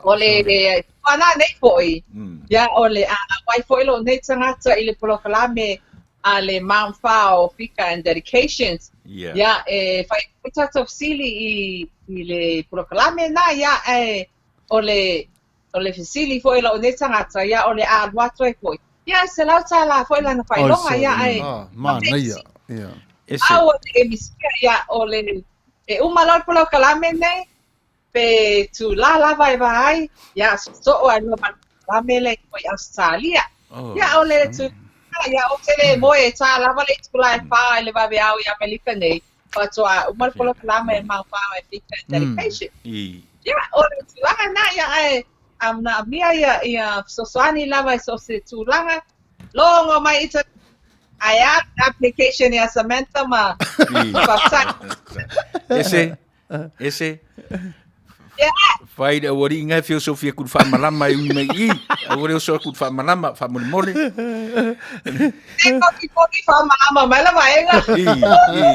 [SPEAKER 4] o le tuana nei foi, ia, o le a auai foi lou nei tagata i le polokalame a le Mount Whao Fika and Dedications. Ia, e fai foi tatou fesili i le polokalame na, ia, e, o le O le fesili foi a lou nei tagata, ia o le a alu atu ai foi. Ia, e $100 foi lana faailoga, ia, ae...
[SPEAKER 3] Ah, manaia, ia.
[SPEAKER 4] Aua ne i misia, ia, o le... E uma loa le polokalame nei, pe itulā lava e vaai, ia, sosoo ai loa ma le polokalame lea i Ausetalia. Ia, o le tulaga, ia, ou te le moe e tā lava le itulā e 4 i le vaveao i Amelika nei, faatoa uma le polokalame e Mount Whao e Fika and Dedication. Ia, o le tulaga na, ia, ae a manaomia ia, ia fesoasoani lava i so o se tulaga, logo mai ita ae a application ia Samantha ma faafetai.
[SPEAKER 6] Ese, ese. Fai le aualii ngai fia oso fia kuru whaamalama e ui mai i. Aua le oso a kuru whaamalama, whaamolemole.
[SPEAKER 4] E koki koki whaamalama mai la vaega.
[SPEAKER 6] I, i.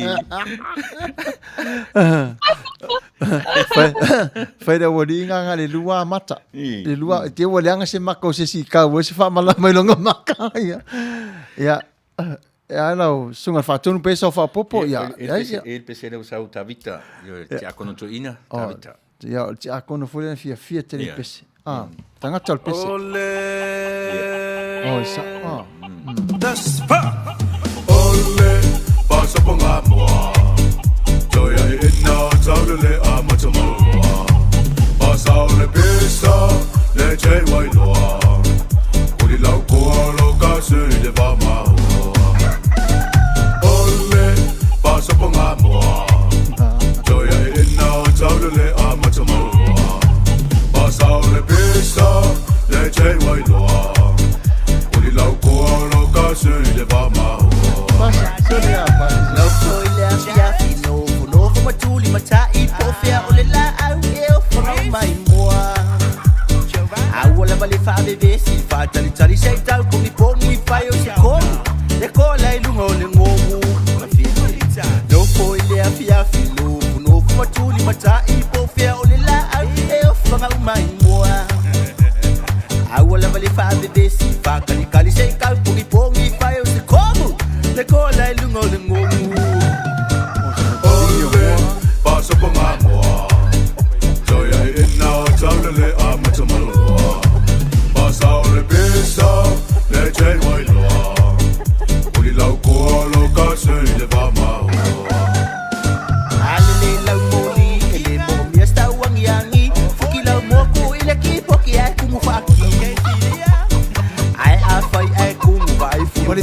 [SPEAKER 3] Fai le aualii nga nga le lua mata. Le lua, te ua leaga se maka o se si kau, se whaamalama i longa maka. Ia, ia, E ai lau susuga i le faatonu pe sau faaopoopo, ia,
[SPEAKER 6] ia, ia. E le pese lea ua sau Tavita, ia, tiakono toeaina, Tavita.
[SPEAKER 3] Ia, o le tiakono foi lea na fiafia tele i pese. Ah, tagata o le pese.
[SPEAKER 7] Ole.
[SPEAKER 3] Oh, e sa, ah.
[SPEAKER 7] Ole, pasoponga moa. Toia e ina taulele a matamoa. Pasao le pesa, le te wailoa. Uli lau koa lo ka se i le va maoa. Ole, pasoponga moa. Toia e ina taulele a matamoa. Pasao le pesa, le te wailoa. Uli lau koa lo ka se i le va maoa.
[SPEAKER 3] Pasa, sole a pasa.
[SPEAKER 8] Nofo i le afiafi, nofo, nofo ma tuli matai, po o fea o le laau e ofaga mai moa. A ua lava le faavevesi, faatalitali se i tau pogipogi fai o se komu, le kola i luga o le gogu. Nofo i le afiafi, nofo, nofo ma tuli matai, po o fea o le laau e ofaga mai moa. A ua lava le faavevesi, faakalikali se i tau pogipogi fai o se komu, le kola i luga o le gogu.
[SPEAKER 7] Ole, pasoponga moa. Toia e ina taulele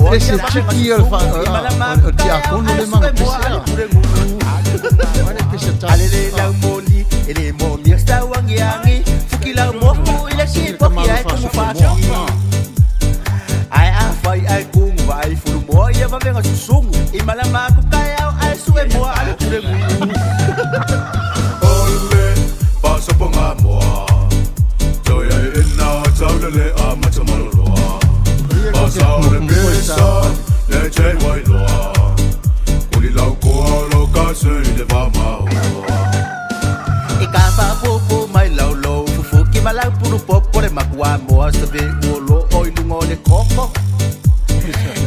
[SPEAKER 3] Pese tiki o le fa o tiakono le manga pese a. Ane pese ta.
[SPEAKER 8] Alele lau moli, ele mo mia stau angi angi, fuki lau moku i le si poki ai kumu whaki. Ai a whai ai kungu vai furu moa ia vavenga susungu, i malama ku kai au ai sue moa ale pure ngu.
[SPEAKER 7] Ole pasoponga moa Toia e ina taulele a matamaloloa Pasao le pesa le te wailoa Kuli lau koa lo ka se i le vamaoa
[SPEAKER 8] E ka whapopo mai lau lou fufuki ma lau puru popo le makua moa sa ve uolo o i lunga o le koko.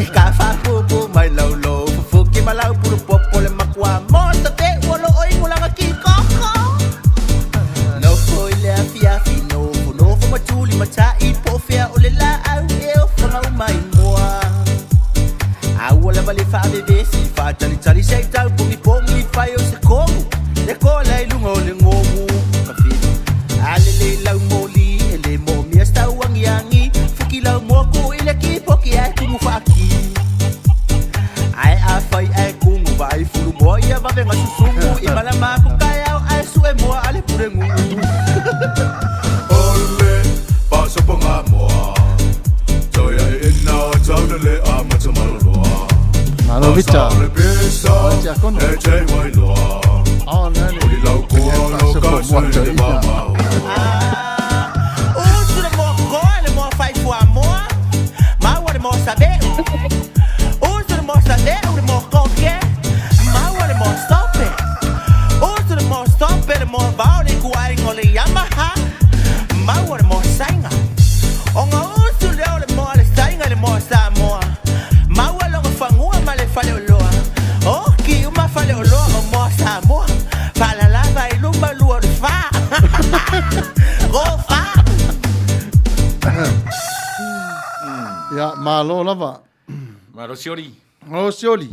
[SPEAKER 8] E ka whapopo mai lau lou fufuki ma lau puru popo le makua moa sa ve uolo o i ngulanga ki koko. Nofo i le afiafi nofo nofo ma tuli matai po fea o le laau e o whangau mai moa. Aua lava le faavevesi faatalitali se i tau pogipogi fai o se kogu le kola i luga o le gogu kafili alele lau moli e le moomia se tauagiagi fuki lau moku i le kipoki ae kumu faaki ae afai ae kugu vaai fulumoa ia vavega susugu i malama ku kaeao ae sue moa a le puleguu
[SPEAKER 7] Ole pasoponga moa Toia e ina taulele a matamaloloa
[SPEAKER 3] Malo Vita.
[SPEAKER 7] Pasao le pesa
[SPEAKER 3] Tiakono.
[SPEAKER 7] le te wailoa
[SPEAKER 3] Oh, nani.
[SPEAKER 7] Kuli lau koa lo ka se i le vamaoa
[SPEAKER 8] Usu le moa koa le moa faifuamoa maua le moa saveu. Usu le moa saveu le moa koke maua le moa sope. Usu le moa sope le moa vao le ikuaiga o le Yamaha maua le moa saiga. Ona usu lea o le moa le saiga i le moa Samoa maua loga fagua ma le faleoloa. Oki uma faleoloa o moa Samoa faalalava i luma lua o le fa. Go fa!
[SPEAKER 3] Ia, malo lava.
[SPEAKER 6] Malo sioli.
[SPEAKER 3] Malo sioli.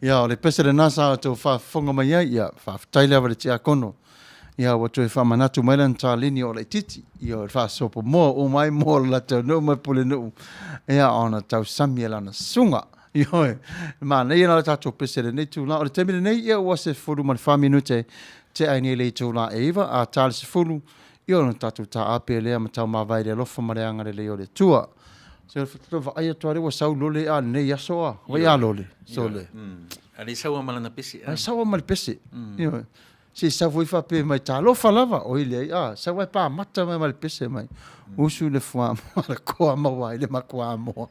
[SPEAKER 3] Ia, o le pese lena sa outou faafofoga mai ai, ia, faafetai lava i le tiakono. Ia, ua toe faamanatu mai lana taleni o laitiiti, ia, o le faasopo moa uma ai mo le latou nuu ma le pulenuu, ia, ona tausami e lana susuga. Ioe, e manaia la le tatou pese i lenei itula. O le taimi lenei, ia, ua 14 minute tea ai nei le itula e 9, a ta le 10, ia ona tatou taape lea ma taumavae i le alofa ma le agalelei o le Atua. Se o le vaai atu lava lea ua sau lole a lenei aso a, vai a lole, sole.
[SPEAKER 6] A le sau ma lana pese.
[SPEAKER 3] A sau ma le pese. Ioe. Se i sau foi faapea mai, talofa lava, oi leai, a, sau ai pamata mai ma le pese mai. Usu le fuamoa, le koa maua ai le makuamoa.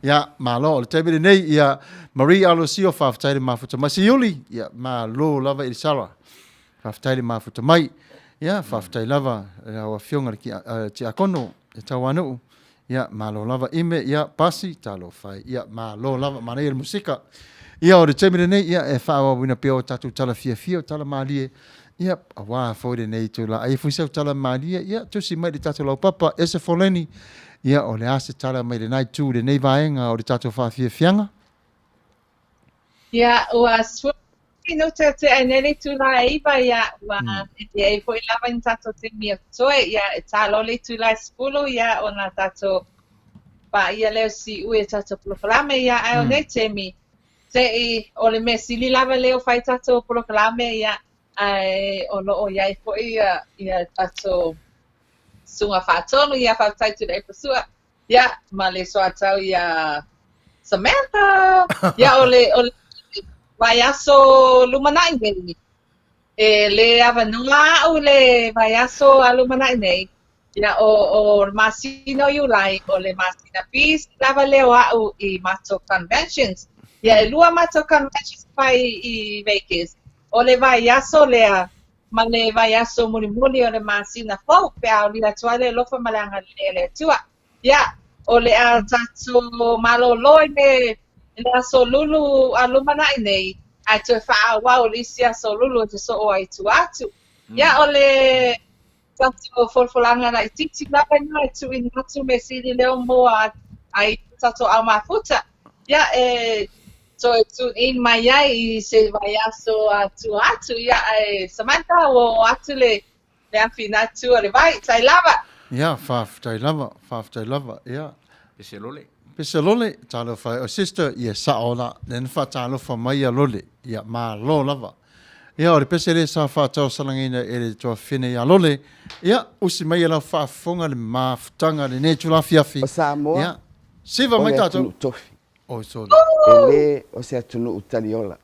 [SPEAKER 3] Ia, malo, o le taimi lenei, ia, Marie Alosio, faafetai le mafuta mai. Siuli, ia, malo lava i le Sara. Faafetai le mafuta mai. Ia, faafetai lava i lau Afioga i le Tiakono e Tauanuu. Ia, malo lava Ime, ia, Pasi, talofa e. Ia, malo lava, manaia le musika. Ia, o le taimi lenei, ia, e faaauauina pea o tatou tala fiafia, o tala malie, ia, aua foi lenei itula. Aia foi sau tala malie, ia, tusi mai i le tatou laupapa, ese foleni, ia, o le a se tala mai lena itu i lenei vaega o le tatou faafiafiaga?
[SPEAKER 4] Ia, ua minute o tea nei le itula e 9, ia, ua e leai foi lava ni tatou taimi o totoe, ia, e ta loa le itula e 10, ia, ona tatou paia lea o siui i tatou polokalame, ia, ae o nei taimi, se i, o le mea sili lava lea o fai tatou polokalame, ia, ae o lo o i ai foi ia, ia tatou susuga faatonu, ia, faafetai Tuilaepa Sua. Ia, ma le soatau iā Samantha. Ia, o le, o le vaiaso lumanai nei, e le avanoa a'u le vaiaso a lumanai nei. Ia, o, o le masina o Iulai, o le masina busy lava lea o a'u i matou conventions. Ia, e lua matou conventions e fai i Vegas. O le vaiaso lea, ma le vaiaso mulimuli o le masina fou pe a aulia atu ai le alofa ma le agalelei o le Atua. Ia, o le a tatou malōlō i le, i le aso lulu a lumanai nei, ae toe faaauau i le isi aso lulu e sosoo ai i tua atu. Ia, o le tatou folafolaga laitiiti lava lena e tuuina atu mea sili lea o moa ai tatou ao mafuta. Ia, e toe tune in mai ai i se vaiaso a tua atu. Ia, ae Samantha, ua oo atu le, le afi nā tua le vai, tai lava.
[SPEAKER 3] Ia, faafetai lava, faafetai lava, ia.
[SPEAKER 6] Pese lole.
[SPEAKER 3] Pese Lole, talofa e. O sister, ia sao la, lea na faatalofa mai ia Lole, ia malo lava. Ia o le pese lea sa faataosalagaina e le tuafafine ia Lole, ia usi mai e lau faafofoga le mafutaga lenei itula afiafi.
[SPEAKER 9] O Samoa,
[SPEAKER 3] Ia, siva
[SPEAKER 9] o
[SPEAKER 3] mai
[SPEAKER 9] le
[SPEAKER 3] tatou.
[SPEAKER 9] atunuu tofi.
[SPEAKER 3] Oi sole.
[SPEAKER 9] E le o se atunuu taliola.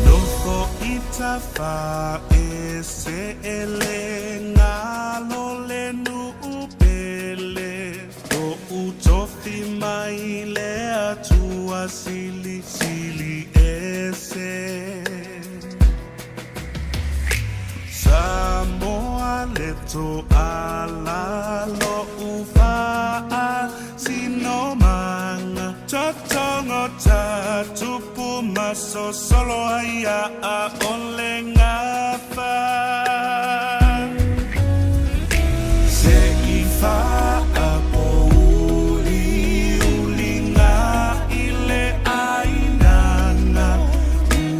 [SPEAKER 7] Nofo i tafa e se ele ngalo le nuu pele Lo'u tofi mai le Atua silisili ese Samoa le toala lo'u faasinomaga Totogo tupu masosolo ai a'a o le gafa Se i faapouliuliga i le ainaga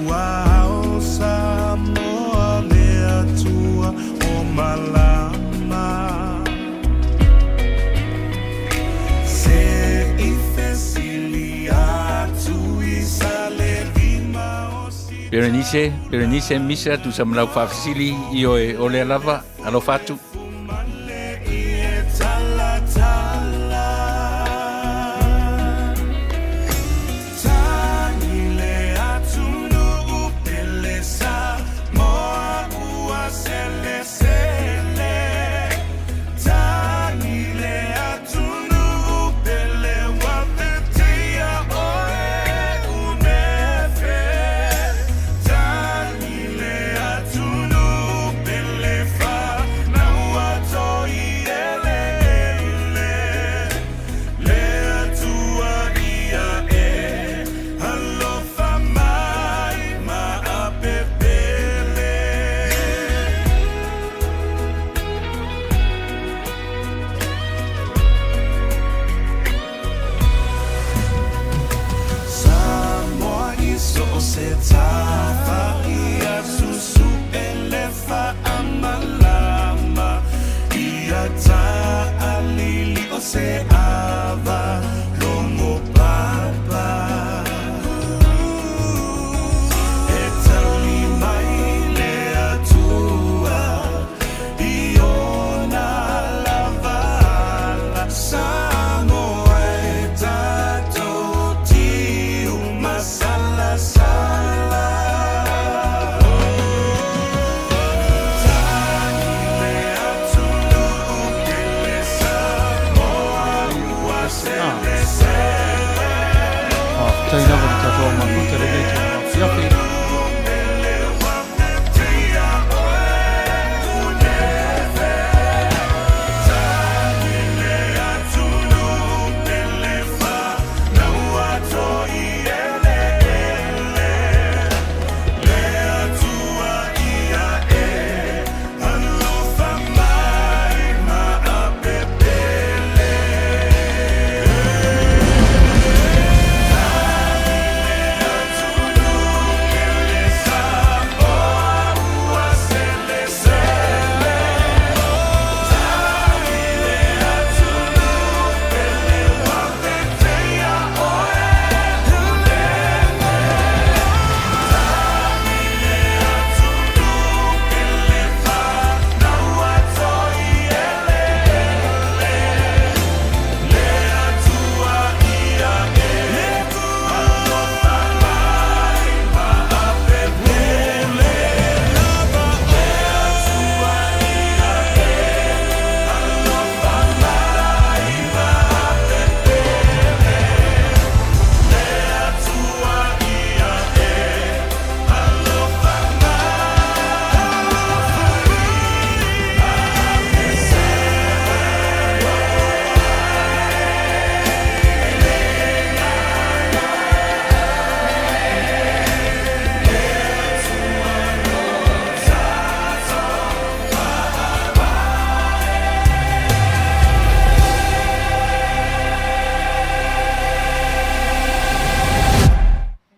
[SPEAKER 7] Ua ao Samoa le Atua o malama Se i fesili atu i sa le lima o si
[SPEAKER 6] Berenice, Berenice Misa, tusa ma lau faafesili, ioe, o lea lava, alofa atu.
[SPEAKER 7] Samoa i so o se tafa ia susu e le faamalama ia taalili o se ava logo papa e tali mai le Atua i ona lava ala Samoa e tatou tiu masalasala
[SPEAKER 3] Faafetai lava le tatou mafuta lenei itula afiafi.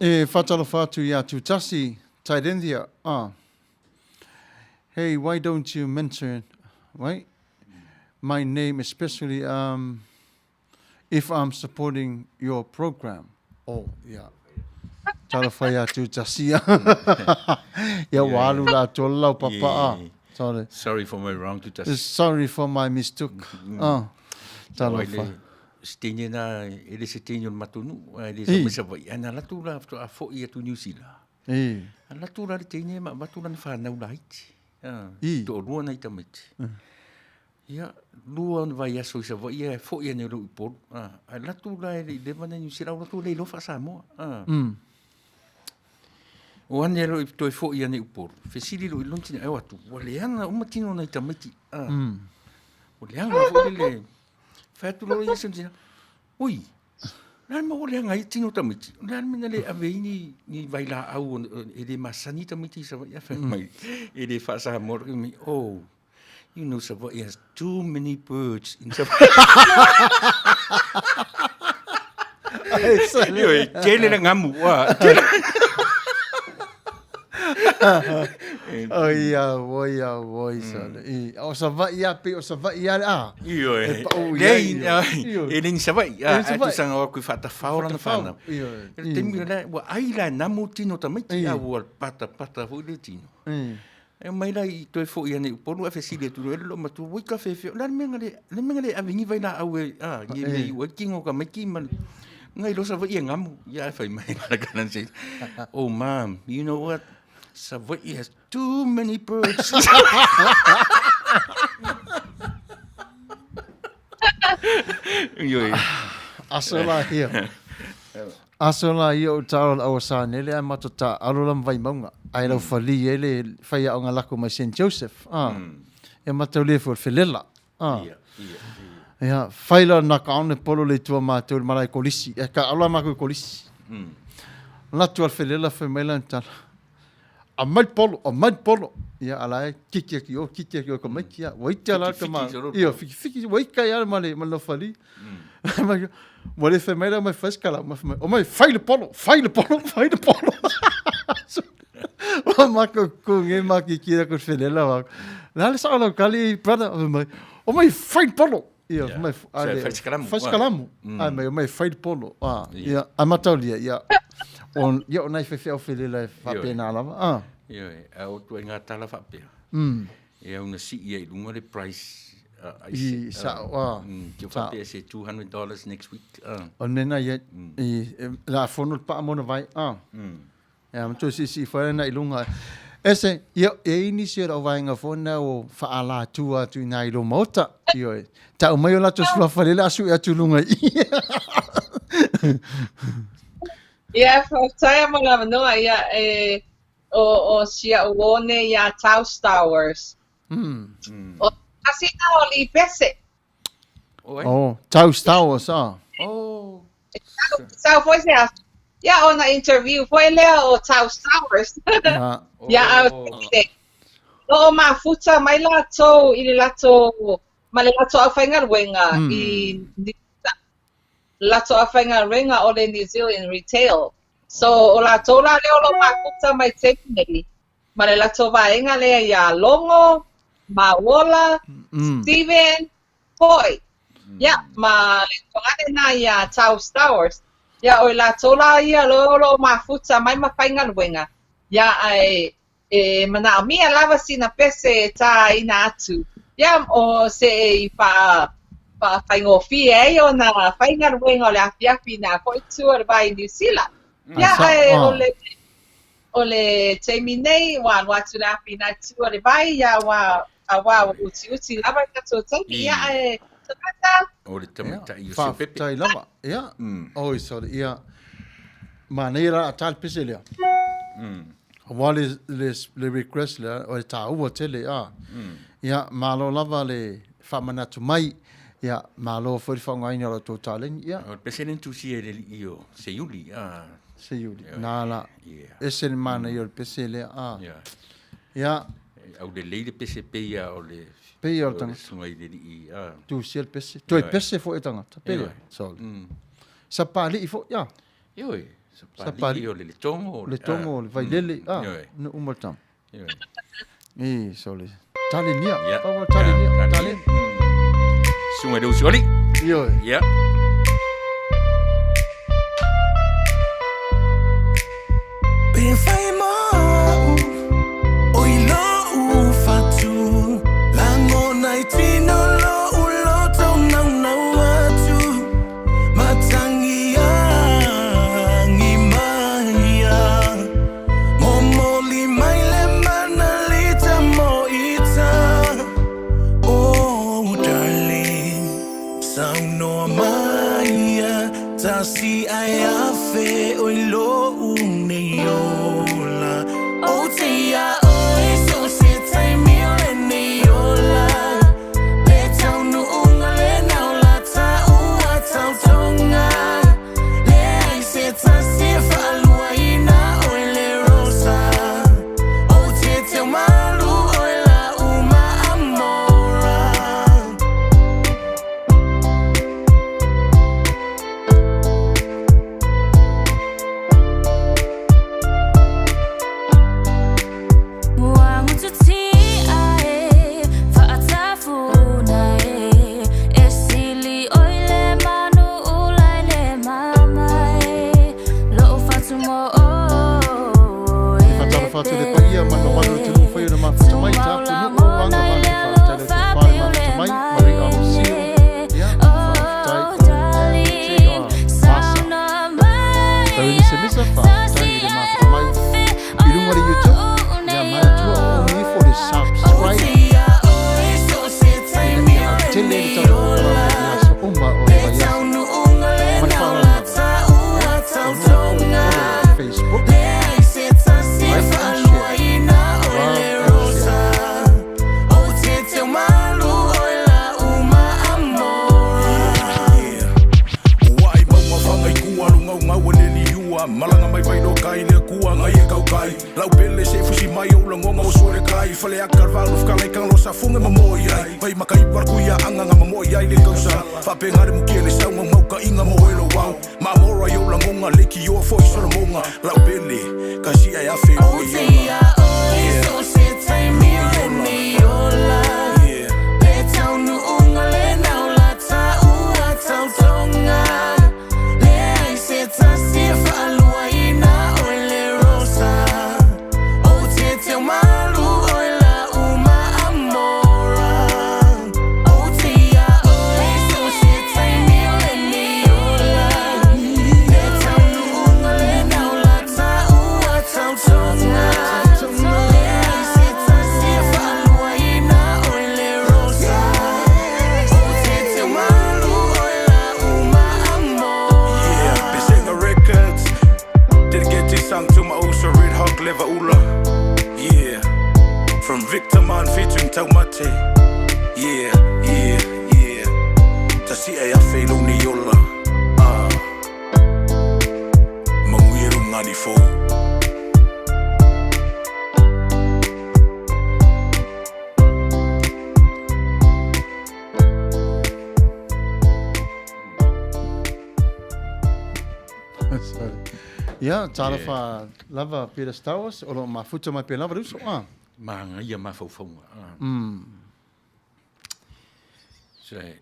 [SPEAKER 3] E whatalofa atu iā Tutasi, Tairendia, ah. Hey, why don't you mention, right, my name especially um, if I'm supporting your program? Oh, yeah. Talofa iā Tutasi. Ia ua alu la atoa le lau papa, ah. Sorry.
[SPEAKER 6] Sorry for my wrong Tutasi.
[SPEAKER 3] Sorry for my mistook. Ah. Talofa.
[SPEAKER 6] Se teine na, e le se teine o le matou nuu, ae le sa mai Savaii, ae na alu atu la faatoa foi atu i Niu Sila. Alu atu la le teine ma avatu lana fanau laiti, toalua nai tamaiti. Ia, lua ona vaiaso i Savaii ae foi ane loa i Upolu. Ae alu atu la e le i leva na Niu Sila, alu atu le iloa faa-Samoa. O ane loa i toe foi ane i Upolu, fesili loa i lona tina, e o atu, ua leaga uma tino o nai tamaiti. Ua leaga foi lele. Fai atu loa ia se Ui, le a le mea ua leaga ai tino o tamaiti? O le a le mea na le ave ai ni, ni vailaau e le masani tamaiti i Savaii? Ae fai mai, e le faa-Samoa loa mai, oh, you know Savaii has too many birds in Savaii. Ioe, tele le ngamu, ua, tele.
[SPEAKER 3] Oi a oi a oi sale. I o Savaii a pei o Savaii a a.
[SPEAKER 6] Ioe. E pau i ai. E le ni Savaii. A e tusaga o atu i faatafao lana whanau. Ioe. E taimi la ua ai la namu tino tamaiti a ua pata pata foi le tino. E mai la i toe foi ane i Upolu ae fesili atu loa e le loomatua, oi ka fefe, o le a le mea na le, le mea na le ave ni vailaau e, a, ni mea i ua tino tamaiti ma le, ngai loa Savaii e gamu. Ia ae fai mai la kana se, oh mom, you know what, Savaii has too many birds. Ioe.
[SPEAKER 3] Aso la ia. Aso la ia o taro la aua sanele ai mato ta alo la vai maunga. Ai lau fali e le whai a onga lako mai St. Joseph. Ah. E matau le fo felela. Ah.
[SPEAKER 6] Ia, ia,
[SPEAKER 3] ia. Ia, whai la na ka one polo le tua mātou le marae kolisi. E ka alo mākou kolisi. Latu al felela whai mai la tala. A mai polo, a mai polo. Ia, ala e kiki aki o, kiki aki o ka maiki ia. Ua iti ala ka ma. Ia, fiki fiki, ua ika ia ma le, ma le fali. Mai, ua le whai mai la mai whai skala, mai whai mai, o mai, whai le polo, whai le polo, whai le polo. Ua mako ku nge ma ki ki ko felela wa. La le sa lau kali brother, o mai, o mai whai le polo. Ia, mai,
[SPEAKER 6] ale, whai skalamu.
[SPEAKER 3] Whai skalamu. Ai mai, o mai whai le polo. Ah, ia, a mataulia, ia. O, ia, o nai whewhea o felela e whapena lava. Ah.
[SPEAKER 6] Ia, a o tua i ngā tala whapea. E au na sii ai i lunga le price.
[SPEAKER 3] I sa, ah.
[SPEAKER 6] Kia whapea se $200 next week.
[SPEAKER 3] O nena ia, i, la fono le paa mona vai. Ah. Ia, ma toe siisii foi na i luga. Ese, ia, e i nisi o lau vaega foi na o faaalatua atu i nā i lo maota. Ioe. Tau mai o latou suafa lele a sue atu i luga i.
[SPEAKER 4] Ia, faafetai mo le avanoa, ia, e, o, o si a'u uō nei iā Tau Stowers. O tasi na o Lipese.
[SPEAKER 3] Oh, Tau Stowers, ah.
[SPEAKER 6] Oh.
[SPEAKER 4] Sau foi se aso. Ia, o na interview foi lea o Tau Stowers. Ia, a o te. O o mafuta mai latou i le latou, ma le latou aufaigaluega i latou aufaigaluega o le New Zealand Retail. So, o latou la lea o lo o mafuta mai taimi nei, ma le latou vaega lea iā Logo, Mauola, Steven, Poi. Ia, ma le tuagane lena iā Tau Stowers. Ia, o i latou la ia o lo o mafuta mai ma faigaluega. Ia, ae e manaʻomia lava sina pese e tāina atu. Ia, o se i faa faafaigofie ai ona faigaluega o le afiafi na foi tua le vai i Niu Sila. Ia, ae o le O le taimi nei, ua alu atu le afi nai tua le vai, ia ua, a ua utiuti lava i tatou taimi, ia ae tangata.
[SPEAKER 6] O le tamaitai o Siopepe.
[SPEAKER 3] Faafetai lava, ia. Oi, sorry, ia. Manaia la a tā le pese lea. Aua le, le, le request lea, o le tāua tele, a. Ia, malo lava le faamanatu mai, ia, malo foi le faaaogaina o la outou taleni, ia.
[SPEAKER 6] O le pese lea na tusia e le alii o Seiuli, a.
[SPEAKER 3] Seiuli, nā la, ese le manaia o le pese lea, a. Ia.
[SPEAKER 6] Aulelei le pese pei a o le...
[SPEAKER 3] Pei a o le tangata.
[SPEAKER 6] Susuga i le alii, a.
[SPEAKER 3] Tusia le pese. Toe pese foi e tangata, pei. Sorry. Sa pāli'i foi, ia.
[SPEAKER 6] Ioe. Sapalii o le Letogo.
[SPEAKER 3] Letogo o le Vailele, a, nuu uma le tama. I, so le talenia.
[SPEAKER 6] Ia.
[SPEAKER 3] Pau o le talenia.
[SPEAKER 6] Ia,
[SPEAKER 3] Taleni.
[SPEAKER 6] Susuga i le usoalii.
[SPEAKER 3] Ioe.
[SPEAKER 6] Ia.
[SPEAKER 10] Pe fai mo au, o i lou fatu, lagona i tino lou loto naunau atu, matangi agi mai ia. Momoli mai le mana lita mo ita. Oh darling, saunoa mai ia, tasi ai afe o i lou nei ola. O te ia oe so se taimi o lenei ola. Le taunuuga lena o la taua tautoga. Leai se tasi e faaluaina oe le Rosa. Ou te teu malu oe la uma amora.
[SPEAKER 3] E faatalofa atu i le paia ma le mamalu o le atunuu fai ona mafuta mai, tatou nuu o Agavalo, faafetai le tofa le mafuta mai, Marie Alosio, ia, faafetai o LJR Masa. Tau e misamisa, faafetai i le mafuta mai i luga o le YouTube, ia manatua o omi ifo le subscribe, ina ia tele le tatou polokalame i aso uma o le vaiaso. Ma le faaaloalo lava. Ia, follow Facebook, like and share, love and share.
[SPEAKER 7] Ua ai mauga whangai kua Lunga ngau le liua Malanga mai vai no kai le kua ngai e kau kai Lau pele se fusi mai o langonga o suare kai Fale aka valu whakalai kang lo sa funga ma moi ai Vai makai parku ia anga nga mamoi ai le kausa Whapenga re mukie le saunga mauka inga mo elo wau Ma mora i o langonga le ki o foi solomonga Lau pele ka si ai afe o le iola Yeah. Yeah, Bisinga Records. Dedicate this song to my Uso Red Hawk Lever Ula. Yeah, from Victor Man featuring Taumate. Yeah, yeah, yeah. Tasi e afe lo ni ola. Ah, manguieru ngani fou.
[SPEAKER 3] Ia, talofa lava Peter Stowers, o lo o mafuta mai pea lava le uso, a.
[SPEAKER 6] Magaia mafaufauga. Se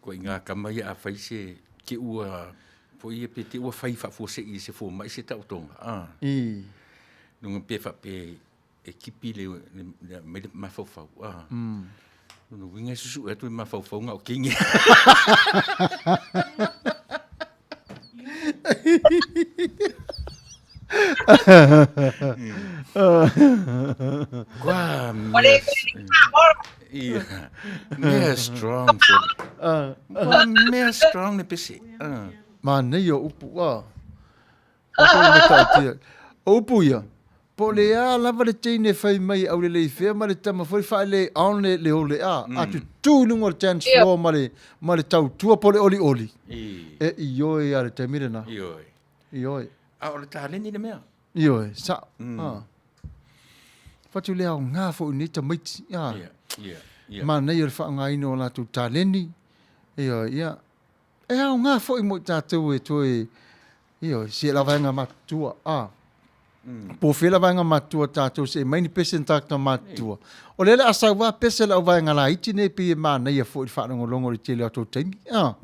[SPEAKER 6] ko i ngā kama ia a whai se ke ua po ia pe te ua whai whaafuasei i se fōmai se taotonga. A.
[SPEAKER 3] I.
[SPEAKER 6] Nunga pe whape e kipi le, le, le, mai le mafaufau. A. Lona uiga e susue atu i mafaufauga o kingi. Kua mea, ia, mea strong se. Kua mea strong le pese.
[SPEAKER 3] Manaia o upu, a. Matautia. O upu ia, po o le a lava le teine e fai mai e auleleifea ma le tama foi faalelei on le, le ole a, mm. a tutū i luga o le dance floor ma le, ma le tautua po o le olioli. E ioe a le taimi lena.
[SPEAKER 6] Ioe.
[SPEAKER 3] Ioe.
[SPEAKER 6] A o le taleni le mea.
[SPEAKER 3] Ioe, sa. Mm. Fatu le aoga foi nei tamaiti. A.
[SPEAKER 6] Yeah, yeah, yeah.
[SPEAKER 3] Manaia o le faaaogaina o latou taleni. Ioe, ia. E aoga foi mo i tatou e toe Ioe, si e lava vaega matutua, a. Po o fea la vaega matutua tatou se i aumai ni pese ni tagata matutua. O lea o le a sau lava pese lau vaega laiti nei pei e manaia foi i le faalogologo i le tele o atou taimi. A.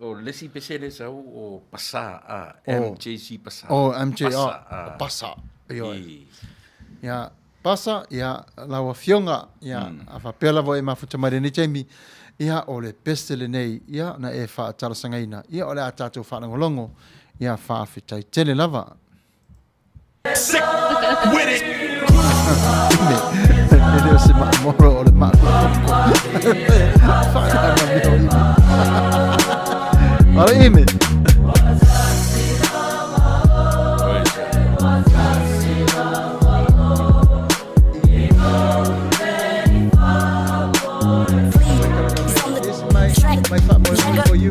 [SPEAKER 6] O le isi pese lea e sau o Pasa, a, MJC Pasa.
[SPEAKER 3] O, MJ, a, Pasa. Ioe. Ia, Pasa, ia, lau Afioga, ia, a faapea lava o e mafuta mai lenei taimi, ia, o le pese lenei, ia, na e faatalosagaina, ia, o le a tatou faalogologo, ia, faafetai tele lava.
[SPEAKER 10] Sick with it.
[SPEAKER 3] Ime, e le o se maamolo o le maakoko. Faaleaga mea o ime. Ora ime. My faamoemoe for you.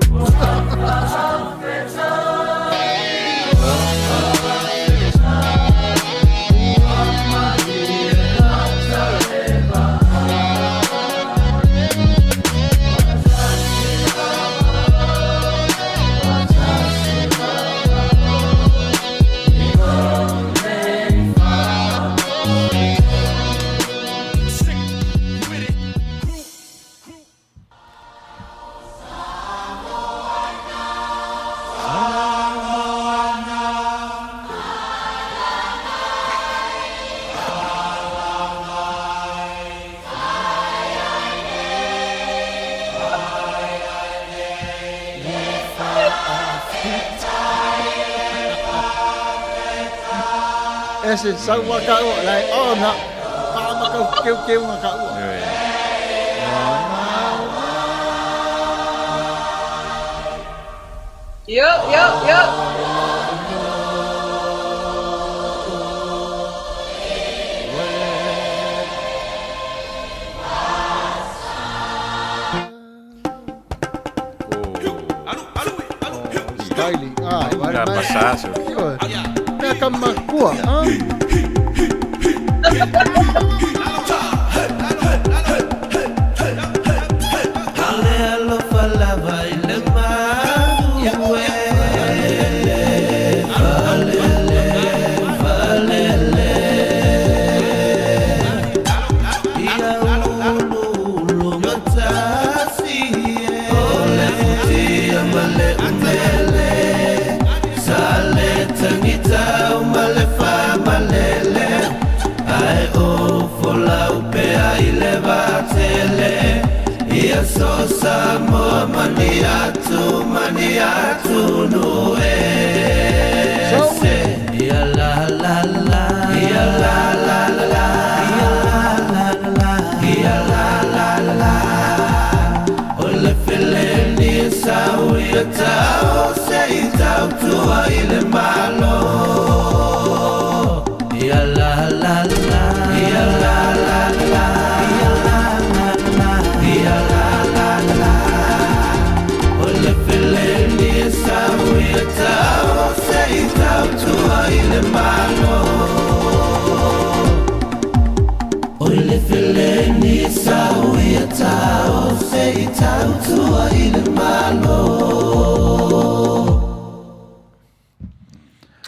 [SPEAKER 3] Ese saua ka ua, lai ona, whaamakau keu keu nga ka ua.
[SPEAKER 4] Yo, yo, yo.
[SPEAKER 3] Styling. Ah, vai mai. Mea ka makua, ah.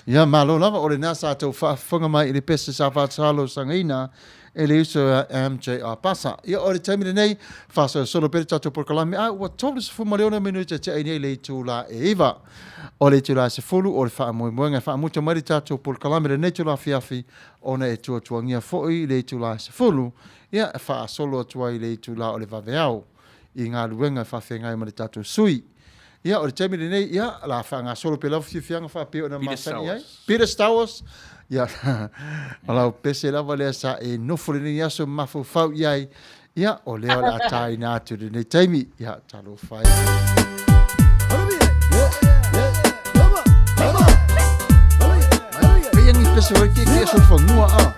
[SPEAKER 3] Ia, malo lava, o lena sa tou faafofoga mai i le pese sa faatalosagaina e le uso ia MJR Pasa. Ia, o le taimi lenei, faasolosolo pea le tatou polokalame, a ua 36 minute tea i nei le itula e 9. O le itula e 10 o le faamoemoega e faamuta mai le tatou polokalame lenei itula afiafi, ona e tuatuagia foi le itula e 10, ia, e faasolo atu ai le itula o le vaveao i galuega e faafeagai ma le tatou sui. Ia, o le taimi lenei, ia, o le a faagasolo pea lava fiafiaga faapea ona masani ai. Peter Stowers. Ia, o lau pese lava lea sa e nofo lenei aso ma mafaufau i ai. Ia, o lea o le a tāina atu i lenei taimi. Ia, talofa e. Pei angi pese hoi ke ke so fangua a.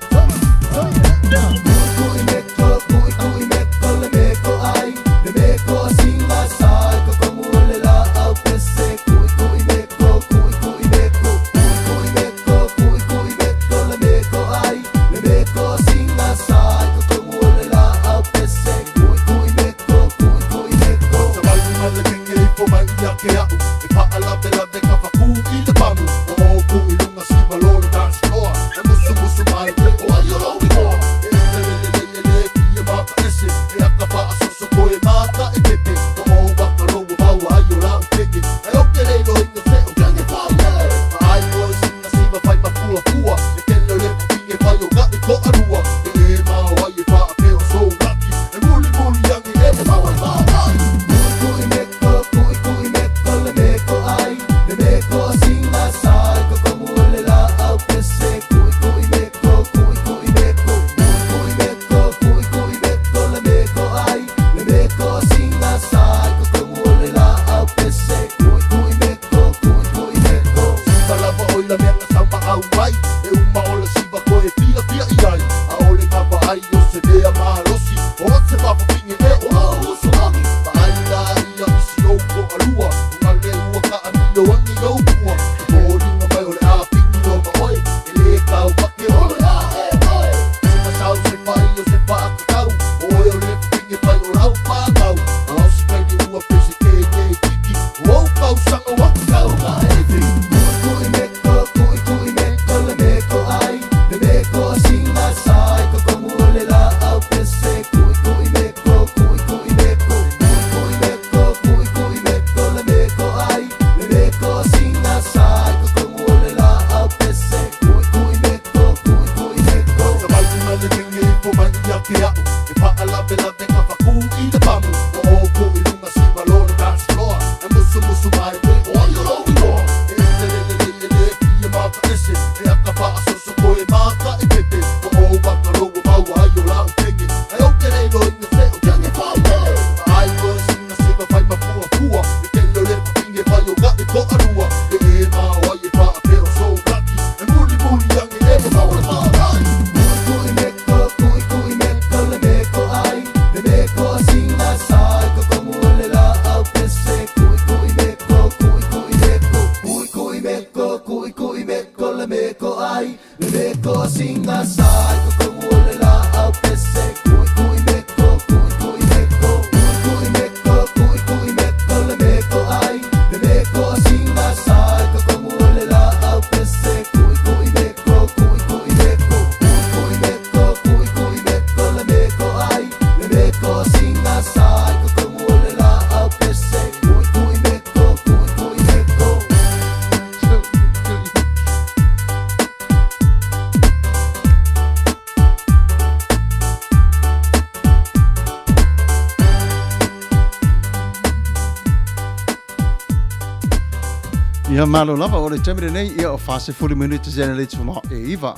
[SPEAKER 3] Ia malo lava o le taimi lenei ia o 40 minute sene le tuma e iva.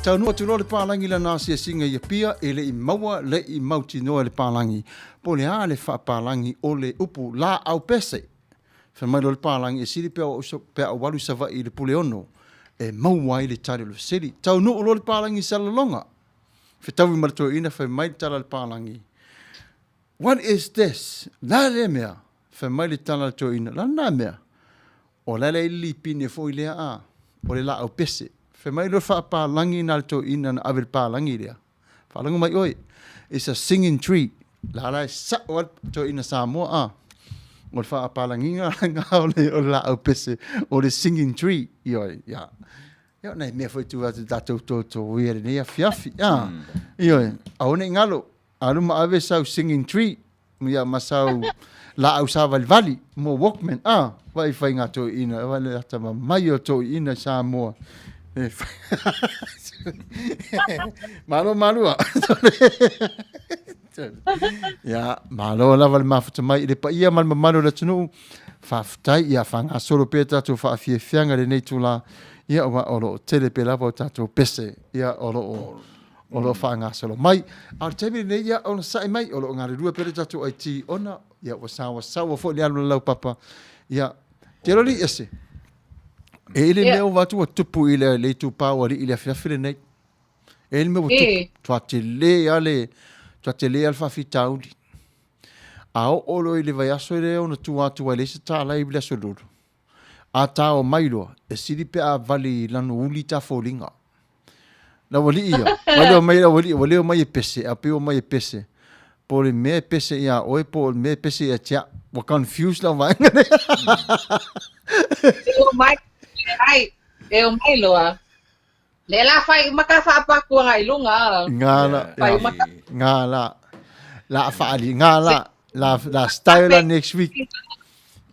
[SPEAKER 3] Taunuu atu loa le palagi lana asiasiga i Apia e le i maua le i mautinoa e le palagi po o le a le faapalagi o le upu laau pese. Fai mai loa le palagi e sili pea pe a ou alu i Savaii i le Puleono e maua ai le tali o le fesili. Taunuu loa le palagi i Salelologa. Fetaui ma le toeaina fai mai le tala a le palagi, What is this? La lea mea? Fai mai le tala a le toeaina, la lena mea? O la le lipine foi lea a, o le laau pese. Fai mai loa le faapalagi na le toeaina na ave le palagi lea. Faalogo mai oe, it's a singing tree. La la e sao ai le toeaina Samoa a. O le faapalagiga na o le, o le laau pese, o le singing tree. Ioe, ia. Ia, o nai mea foi tu atu tatou toto ia lenei afiafi. A, ioe, aua ne i galo, Alu ma ave sau singing tree ia ma sau laau savalivali mo Walkman. Ah, vai fai ngā toeina, vai le ata ma mai o toeina i Samoa. E Malo malua. Ia, malo lava le mafuta mai i le paia ma le mamalu o le atunuu. Faafetai, ia faagasolo pea tatou faafiafiaga i lenei itula. Ia, aua o lo o tele pea lava o tatou pese, ia, o lo o o lo o faagasolo mai. A o le taimi lenei, ia, onosai mai, o lo o galulue pea le tatou IT ona, ia, ua saoasaoa foi le alu a le laupapa. Ia, te loli ese, e i le mea ua atu ua tupu i le, le itupa o alii i le afiafi lenei. E i le mea ua tupu, toa tele a le, toa tele a le faafitauli. A oo loa i le vaiaso lea ona tua atu ai le isi tala i le aso lulu, A tao mai loa, e sili pe a vali i lano uli ta foliga. Le aualii ia, ua leo mai le aualii, ua leo mai e pese, a pei ua mai e pese. Po o le mea e pese iā oe, po o le mea e pese ia te au. Ua confuse lau vaega lea.
[SPEAKER 4] E o mai, leai, e o mai loa. Lea la fai uma ka faapakuaga i luga.
[SPEAKER 3] Ngā la,
[SPEAKER 4] Fai uma ka.
[SPEAKER 3] ngā la. La whaali, ngā la, la, la style la next week.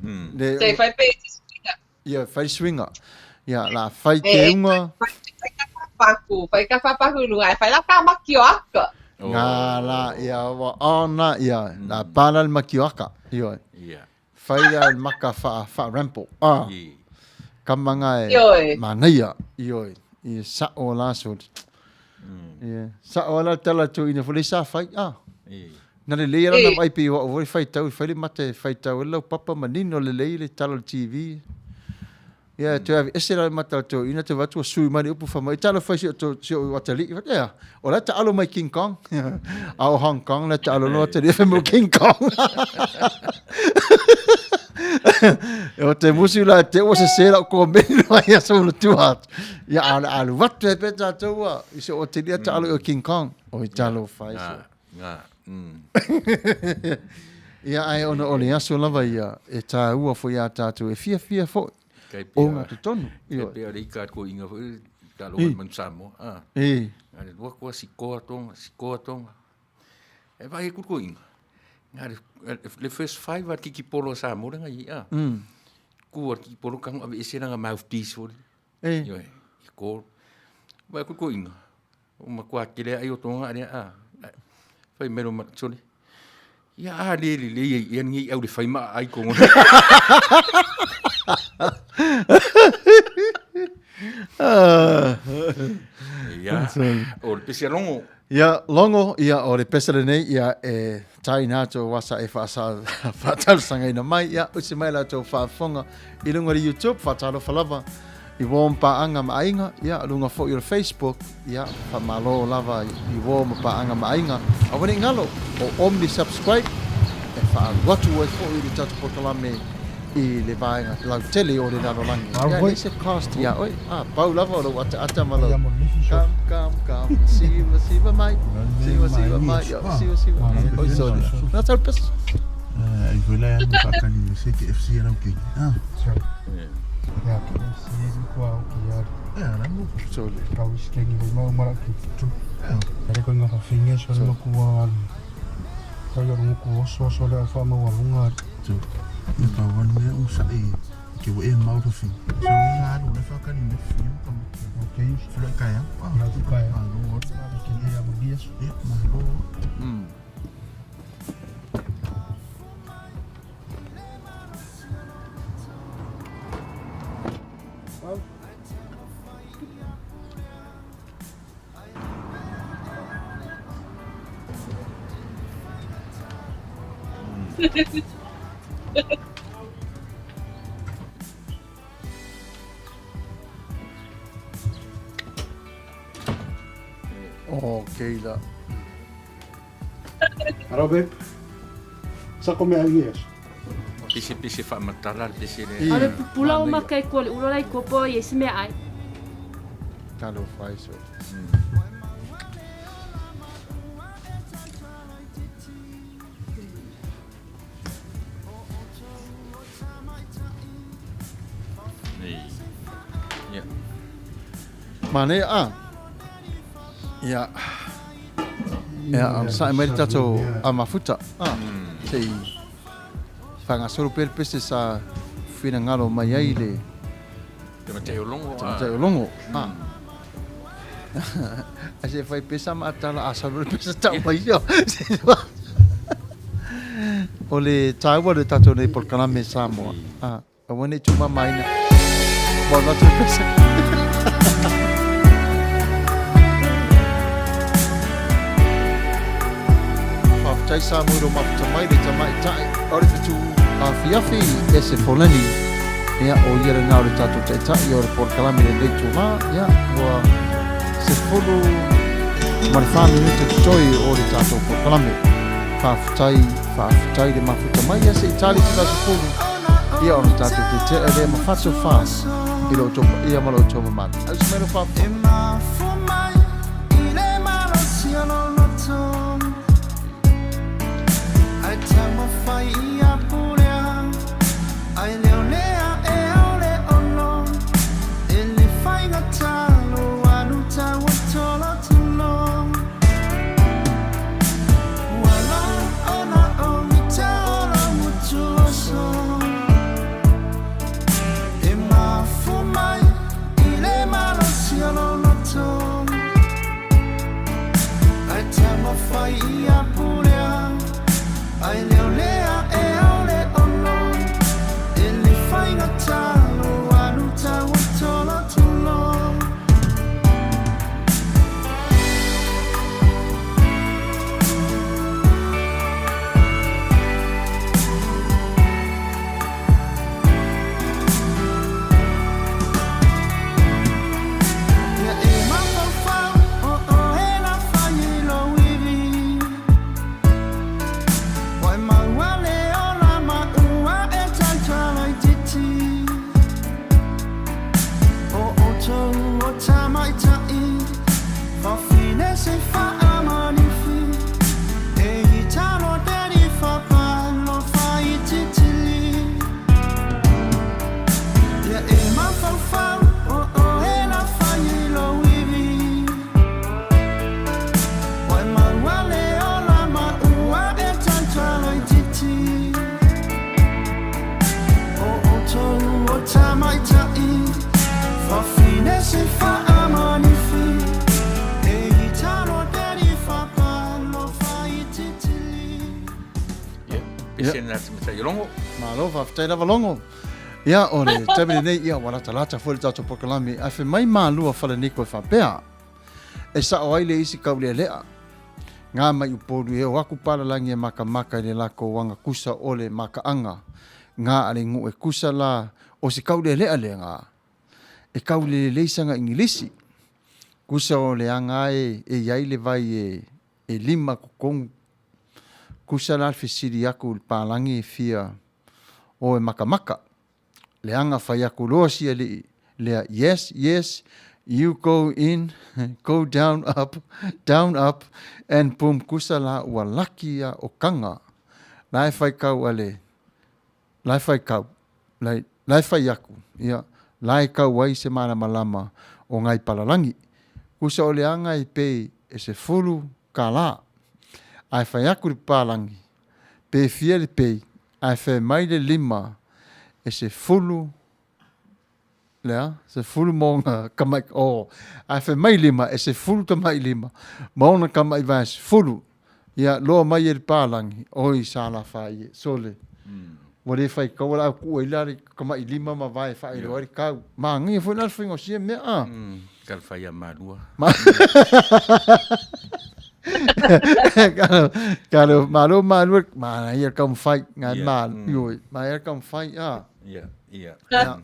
[SPEAKER 4] Le, Se fai pe te swinga.
[SPEAKER 3] Ia, fai swinga. Ia, la fai te unga.
[SPEAKER 4] Fai ka whaapaku, fai ka whaapaku i lunga, e fai la ka maki o aka.
[SPEAKER 3] Ngā la, ia, wa ona, ia, la pala le maki o aka. Ia.
[SPEAKER 6] Ia.
[SPEAKER 3] Fai a le maka wha, wha rampo. Ah. Kamanga e
[SPEAKER 4] Ioe.
[SPEAKER 3] manaia. Ioe. I sa o la soli. Ia. Sa o la tala tu ina fole sa fai. Ah. Na le lei ala na vai pe o voi fai tau, fai le mate fai tau e lau papa manino le lei le tala o le TV. Ia, toe ave ese la le mata o le toeaina, toe vaai atu ua sui mai le upu fai mai, talofa i si o to, si o atalii. Fai atu, ea, o la e taalo mai King Kong. A o Hong Kong la e taalo loa atalii fai mai o King Kong. E o te musu la te ua sese lau komeni loa ia sa ula tua atu. Ia, a o le alu atu e pe tātou ua, i se o atalii a taalo i o King Kong. Oi talofa i se.
[SPEAKER 6] Ngā, mm.
[SPEAKER 3] Ia, ae ona o le aso lava ia e tāua foi a tātou e fiafia foi
[SPEAKER 6] Kei
[SPEAKER 3] o
[SPEAKER 6] pea,
[SPEAKER 3] ngā totonu.
[SPEAKER 6] kei
[SPEAKER 3] Ioe.
[SPEAKER 6] pea le ika ko inga foi, ta loa
[SPEAKER 3] I.
[SPEAKER 6] manu Samoa. Ah.
[SPEAKER 3] I.
[SPEAKER 6] Ngā le lua kua sikoa tonga, sikoa tonga. E vai e ko inga. Ngā le, le first five a kiki polo a Samoa lenga i. Ah. Kua kiki polo kango ave ese langa mouthpiece foi.
[SPEAKER 3] E.
[SPEAKER 6] Ioe, i ko. Vai ko inga. O makua kele ai o tonga area a. Fai mero ma sole. Ia a le le le ia ni au le fai ma ai ko ngona. Ia, o le pese a Longo.
[SPEAKER 3] Ia, Longo, ia, o le pese lenei, ia, e taina atu o wasa e whaasa, whaatalosangaina mai, ia, usi mai la tou faafofoga i luga o le YouTube, faatalofa lava i uō ma paaga ma aiga, ia, luga foi o le Facebook, ia, faamalo lava i uō ma paaga ma aiga. Aua ne i galo, o Omni Subscribe, e faaalu atu ai foi le tatou polokalame i le vaega lautele o le lalolagi. Ia, e leai se cost iā oe. A, pau lava o lou ataata ma lou Come, come, come, siva, siva mai, siva, siva mai, ia, siva, siva. Oi, sorry. Nā tau pesa.
[SPEAKER 11] Ai foi la anu whakani me se ke FC rau ke. Ah.
[SPEAKER 12] Ya ke FC ni kua o ki ya.
[SPEAKER 11] Ya la mo.
[SPEAKER 3] Sorry.
[SPEAKER 12] Kau iskengi mo mau mara ki tu. Are ko ngā whinge so le makua kau ia rungu ku oso oso le au wha mau alunga.
[SPEAKER 11] Tu. Me pa wan me u sa e ke wo e mau to fi. So nga anu le whakani me fi ka mo.
[SPEAKER 12] Okay.
[SPEAKER 11] Flo kaya.
[SPEAKER 12] Ah, kaya.
[SPEAKER 11] Malo.
[SPEAKER 12] Ke ya mo dia.
[SPEAKER 11] Ya malo.
[SPEAKER 3] Okay la.
[SPEAKER 12] Hello babe. Sa ko mea i aso.
[SPEAKER 6] Pese pese faamatala le pese lea.
[SPEAKER 13] O le pupula o maka i kua le ula lai kua po i se mea ai.
[SPEAKER 3] Talofa e so.
[SPEAKER 6] Ia.
[SPEAKER 3] Manaia a. Ia. Ia, sae mai le tatou a mafuta. A. Se i whangasoro pea le pese sa whinangalo mai ai le
[SPEAKER 6] Te matai o longo.
[SPEAKER 3] Te matai o longo. A. A se whai pesa ma atala a salo le pesa tau mai ia. O le tāua le tātou nei polokalame Samoa. A. Aua nei tūmamaina. Ua alu atu le pese. Faafetai Samoa i lou mafuta mai le tamaitai o le fetu afiafi e se foleni. Ia, o ia lena o le tatou taitai o le polokalame lenei itulā. Ia, ua 14 minute totoe o le tatou polokalame. Faafetai, faafetai le mafuta mai. Ia, se i tali te la 10. Ia ona tatou tete'e lea ma fatofa i lo outou paia ma lo outou mamalu. Ausi mai lou faafofoga. Malo, faafetai lava Logo. Ia, o le taimi lenei, ia, ua latalata foi le tatou polokalame. Ae fai mai malua falaniko e faapea, e sao ai le isi kaulealea. Ngā mai Upolu e o aku palalagi e makamaka i le lakou agakusa o le makaaga. Ngā a le gu e kusa la o se kaulealea lea ngā. E kaulelelei saga Igilisi. Kusa o le aga e e iai le vai e e lima kokogu. Kusa la le fesili aku i le palagi e fia o e makamaka. Leaga fai aku loa si alii lea yes yes you go in go down up down up and boom kusa la ua laki ia o kaga la e fai kau ale la e fai kau la la e fai aku ia la e kau ai se malamalama o ngai palalangi kusa o leaga e pei e 10 kālā ae fai aku le palangi pe fia le pei Ae fai mai le lima e 10 lea, 10 ma ona tama'i, oh, ae fai mai lima e 10 tama'i lima ma ona tama'i vae 10. Ia, loa mai e le palagi, oi sa lafa ai e, sole. Ua le fai kaua la au kuu ai la le tama'i lima ma vae faailoa ai le kau. Manaia foi la le faiga o sia mea, a.
[SPEAKER 6] Ka le fai a malua.
[SPEAKER 3] Kalo malo malu mana ia taumafai ngai ma ioe ma ia taumafai a.
[SPEAKER 6] Yeah, yeah.
[SPEAKER 3] Yeah.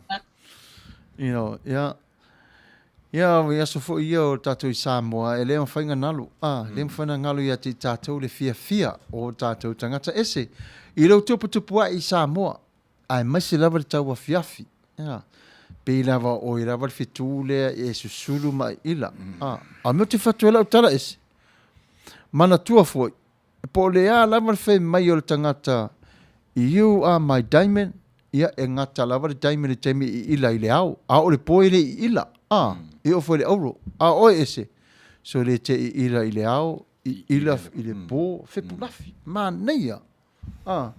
[SPEAKER 3] You know, yeah. Ia, o aso foi ia o tatou i Samoa, e le mafai ona galo, a, e le mafai ona galo ia te i tatou le fiafia o tatou tagata ese i lou tuputupu ae i Samoa, aemaise lava le tauafiafi, a, pei lava o oe lava le fetu lea e susulu ma iila, a, a o le mea ou te fai atu ai lau tala ese, manatua foi, Po o le a lava le fai mai o le tagata You are my diamond, ia e gata lava le diamond i le taimi e iila i le ao, a o le po e le iila, a, e oo foi i le auro, a o oe ese, so le te iila i le ao, iila i le po, fepulafi, manaia, a,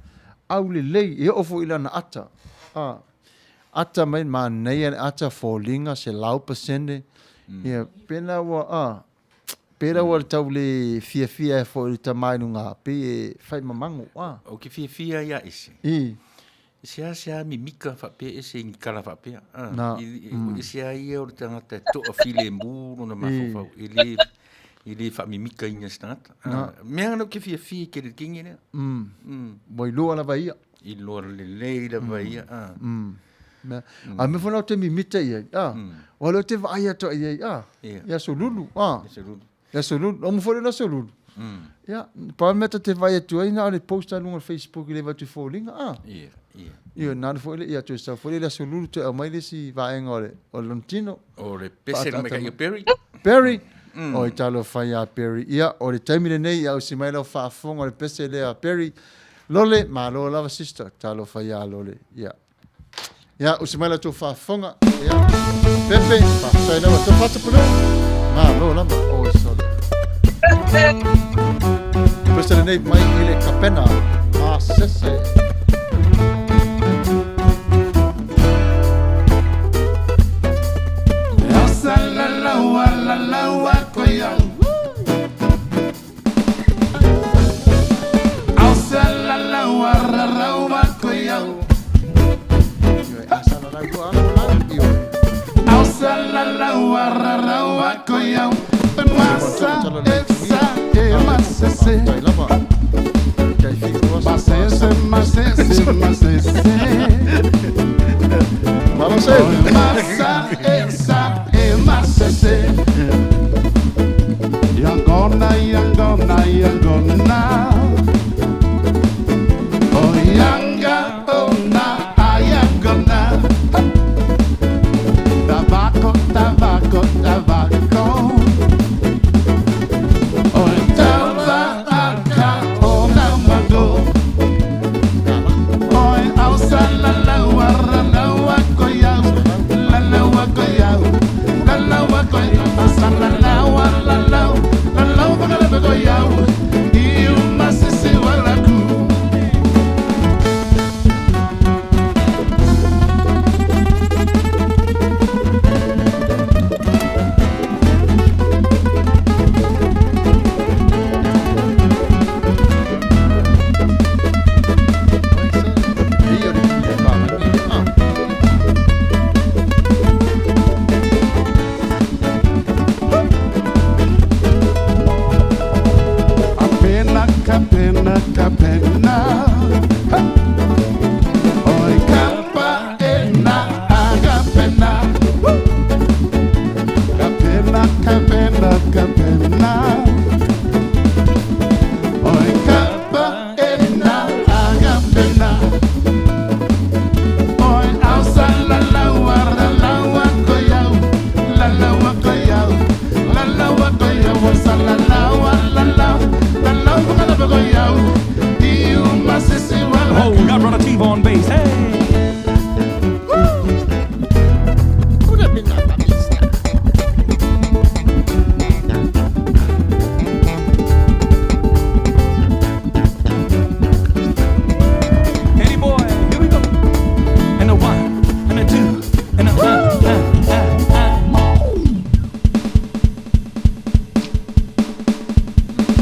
[SPEAKER 3] aulelei, e oo foi i lana ata, a, ata mai, manaia le ata, foliga, 100%, ia, pena ua, a, Pēlā ua tau le fiafia ai foi i le tama i luga, pei e fai mamago, a.
[SPEAKER 6] Ou te fiafia ia ese.
[SPEAKER 3] I.
[SPEAKER 6] E seasea mimika faapea ese i ni tala faapea. A,
[SPEAKER 3] Na.
[SPEAKER 6] I, mm. Ese a ia o le tagata e toafilemu lona mafaufau. E le, e le faamimikaina se tagata. A,
[SPEAKER 3] Na.
[SPEAKER 6] Mea na ou te fiafia i te le kingi lea.
[SPEAKER 3] Ua iloa lava ia.
[SPEAKER 6] Iloa lelei lava ia. A.
[SPEAKER 3] Mea. A mea foi na o te mimita i ai, a. Ua lea o te vaai atu i ai, a. I aso lulu, a. I aso lulu. O mo foi le aso lulu. Ia, pa mea ta te vaai atu ai, na o le post a luga o le Facebook i le vatu foliga, a.
[SPEAKER 6] Ia, ia.
[SPEAKER 3] Ia, na foi le, ia, toe sau foi le aso lulu, toe aumai le isi vaega o le, o le lona tino.
[SPEAKER 6] O le pese le maika'i o Perry.
[SPEAKER 3] Perry! Oi, talofa iā Perry. Ia, o le taimi lenei, ia usi mai lau faafofoga o le pese lea a Perry. Lole, malo lava sister. Talofa iā Lole. Ia. Ia, usi mai la tou faafofoga. Ia, Pepe, faafetai lava. Tou faatapulou. Malo lava. Oi, sole. Pese lenei mai i le kapena. Masese.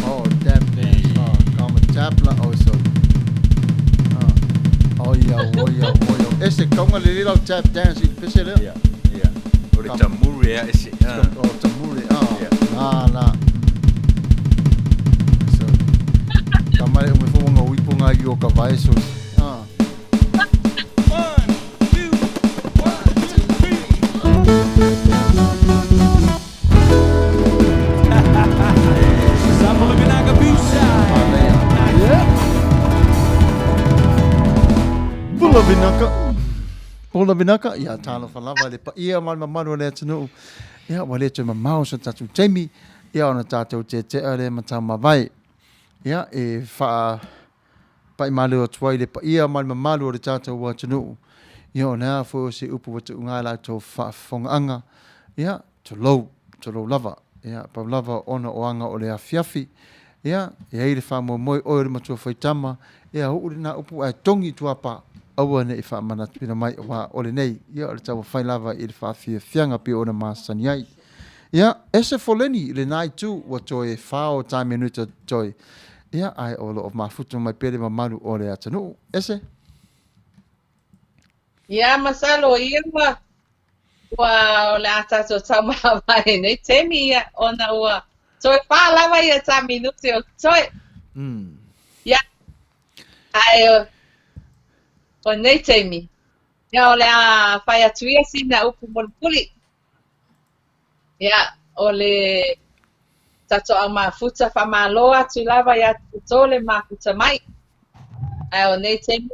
[SPEAKER 3] Oh, tap dance. Oh, come tap la. Oh, so. Oh, ia, oh, ia, oh, ia. Ese kaunga le lau tap dance i le pese lea.
[SPEAKER 6] Yeah, yeah. O le tamuri ea ese.
[SPEAKER 3] Oh, tamuri, ah.
[SPEAKER 6] Yeah.
[SPEAKER 3] Na, na. ma le ume fo nga uipo nga i o ka vae so. Ah. Pula vinaka. Pula vinaka. Ia, talofa lava i le paia ma le mamalu o le atunuu. Ia, ua le toe mamao so tatou taimi. Ia, ona tatou tetea lea ma taumavae. Ia, e wha pai malu atu ai le paia ma le mamalu o le tatou atunuu. Ia, o le a foi o se upu ua tuuga i la outou faafofogaaga. Ia, tulou, tulou lava. Ia, pau lava ona o aga o le afiafi. Ia, e ai le faamoemoe oe o le matua faitama, ia uu lena upu ae togi i tuapa, aua ne i faamanatuina mai aua o lenei, ia o le taumafai lava i le faafiafiaga pei ona masani ai. Ia, ese foleni i lena itu ua toe fao tae minuta toe, ia ae o lo o mafuta mai pea le mamalu o le atunuu. Ese?
[SPEAKER 4] Ia, masalo ia ua ua o le a tatou taumavae nei taimi ia ona ua toe fā lava ia ta minute o totoe. Ia, ae o nei taimi, ia o le a fai atu ia sina upu mulimuli. Ia, o le tatou au mafuta faamalo atu lava iā outou le mafuta mai. Ae o nei taimi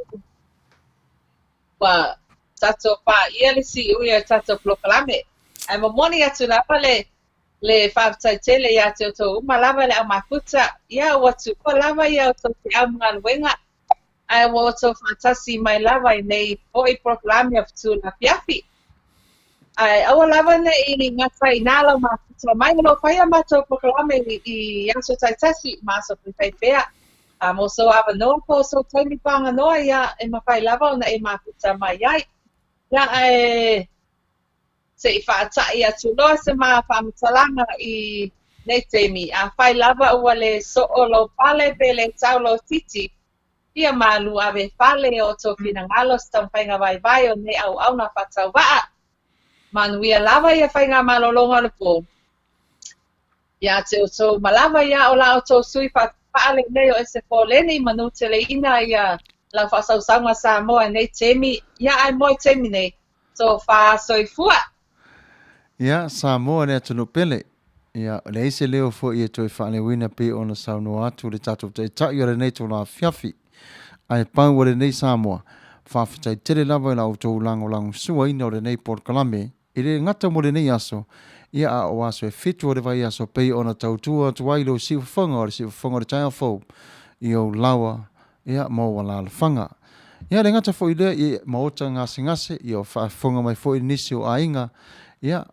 [SPEAKER 4] ua tatou paia le siui o le tatou polokalame. Ae momoli atu lava le le faafetai tele iā te outou uma lava le au mafuta. Ia, ua tuua lava ia outou feau ma galuega ae ua outou faatasi mai lava i nei foi polokalame o Fetu Afiafi. Ae aua lava ne i gata i nā lau mafuta mai, o lo o fai a matou polokalame i aso taitasi ma aso faifaipea. A mo sou avanoa po o sou taimi pāganoa ia e mafai lava ona e mafuta mai ai. Ia ae se i faataʻi atu loa se ma faamatalaga i nei taimi. Afai lava ua le soo lou pale pe le tau lou titi, ia malu ave fale o outou finagalo se taumafaiga vaivai o nei auauna faatauvaa. Manuia lava ia faigamalologa o le po. Ia te outou uma lava ia o la outou sui faatauvaa lenei o Ese Foleni manuteleina ia lau faasausauga Samoa i nei taimi, ia ae mo le taimi nei, Tofa soifua.
[SPEAKER 3] Ia, Samoa le atunuu pele. Ia, leai se leo foi e toe faaleoina pei ona saunoa atu le tatou Taitai o lenei itula afiafi. Ae pau o lenei Samoa, faafetai tele lava i la outou lagolagosuaina o lenei polokalame, e le gata mo lenei aso, ia a o aso e fitu o le vaiaso pei ona tautua atu ai lou siufofoga o le siufofoga o le taeao fou i ou laoa ia, ma ou alaalafaga. Ia, le gata foi i lea, i maota gasegase, ia o faafofoga mai foi nisi o aiga, ia,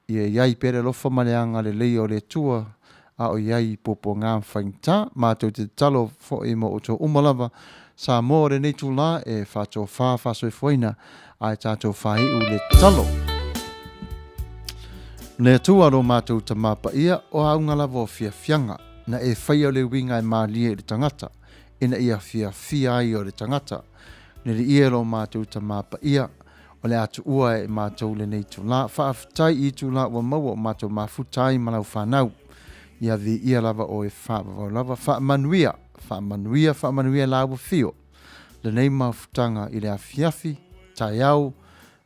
[SPEAKER 3] ia i ai pea le alofa ma le agalelei o le Atua, a o i ai i puapuaga ma faigata. Matou te tatalo foi mo outou uma lava, Samoa o lenei itulā e faatofā faasoifuaina, ae tatou faaiu i le tatalo. Le Atua lo matou Tamā Paia, o auga lava o fiafiaga, na e faia le uiga e mālie i le tagata, ina ia fiafia ai o le tagata. Neliia e lo matou Tamā Paia, o le a tuua e matou lenei itulā. Faafetai i itulā ua maua o matou mafuta ai ma lau fanau. Ia viia lava oe faavavau lava. Faamanuia, faamanuia, faamanuia la ua fio. Lenei mafutaga i le afiafi, taeao,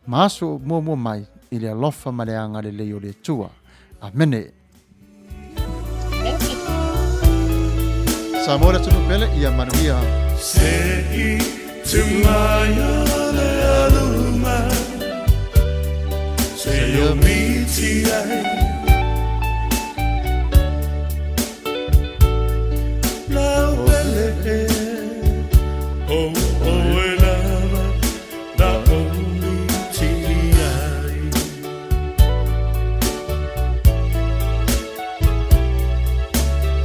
[SPEAKER 3] ma aso muamua mai i le alofa ma le agalelei o le Atua. Amene. Samoa le atunuu pele, ia manuia.
[SPEAKER 10] Se i tungaia le aluma Se o miti ai Lau pele e O o e lava La o miti ai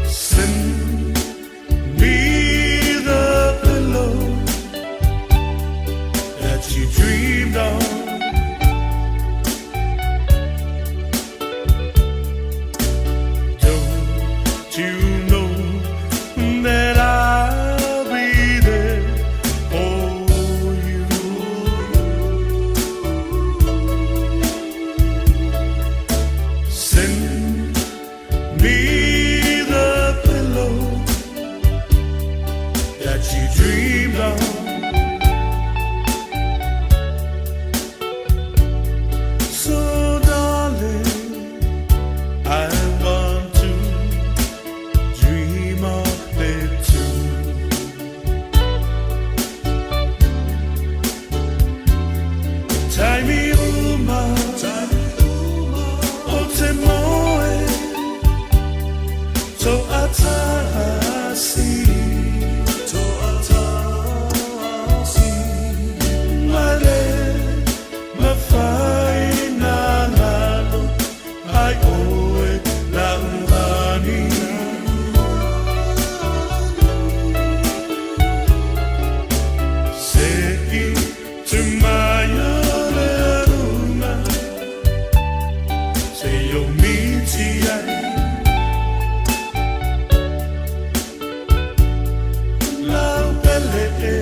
[SPEAKER 10] Send me the pillow that you dreamed on. Don't you know that I'll be there?
[SPEAKER 7] you dreamed of. So, darling, I want to dream of it too. Taimi uma, o te moe, to atasi, to atasi, male, mawhai nā lalo, ai oe la uhani. Sei tu mai le luna, se o miti ai, lau pele e,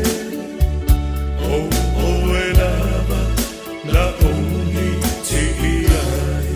[SPEAKER 7] o o e lava, la o miti ai.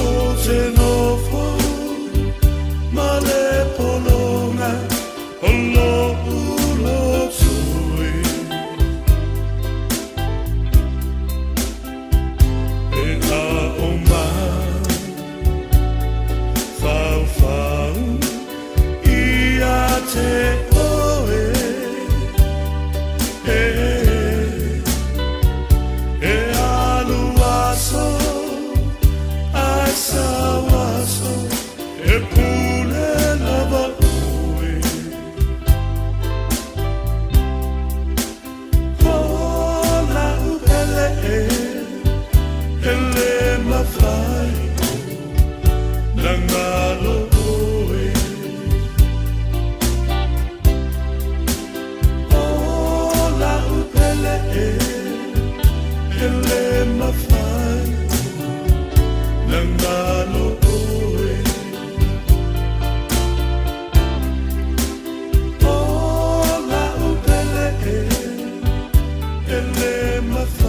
[SPEAKER 7] O te nofo ma le polonga o lo ulo tui. E a o mai fau fau i a te oe. E, e alu aso ai sawaso e pule lava oe. O la upele e, ele mawhai o, na ngalo oe. O la upele e, ele mawhai o, na ngalo oe. O la upele e, ele mawhai.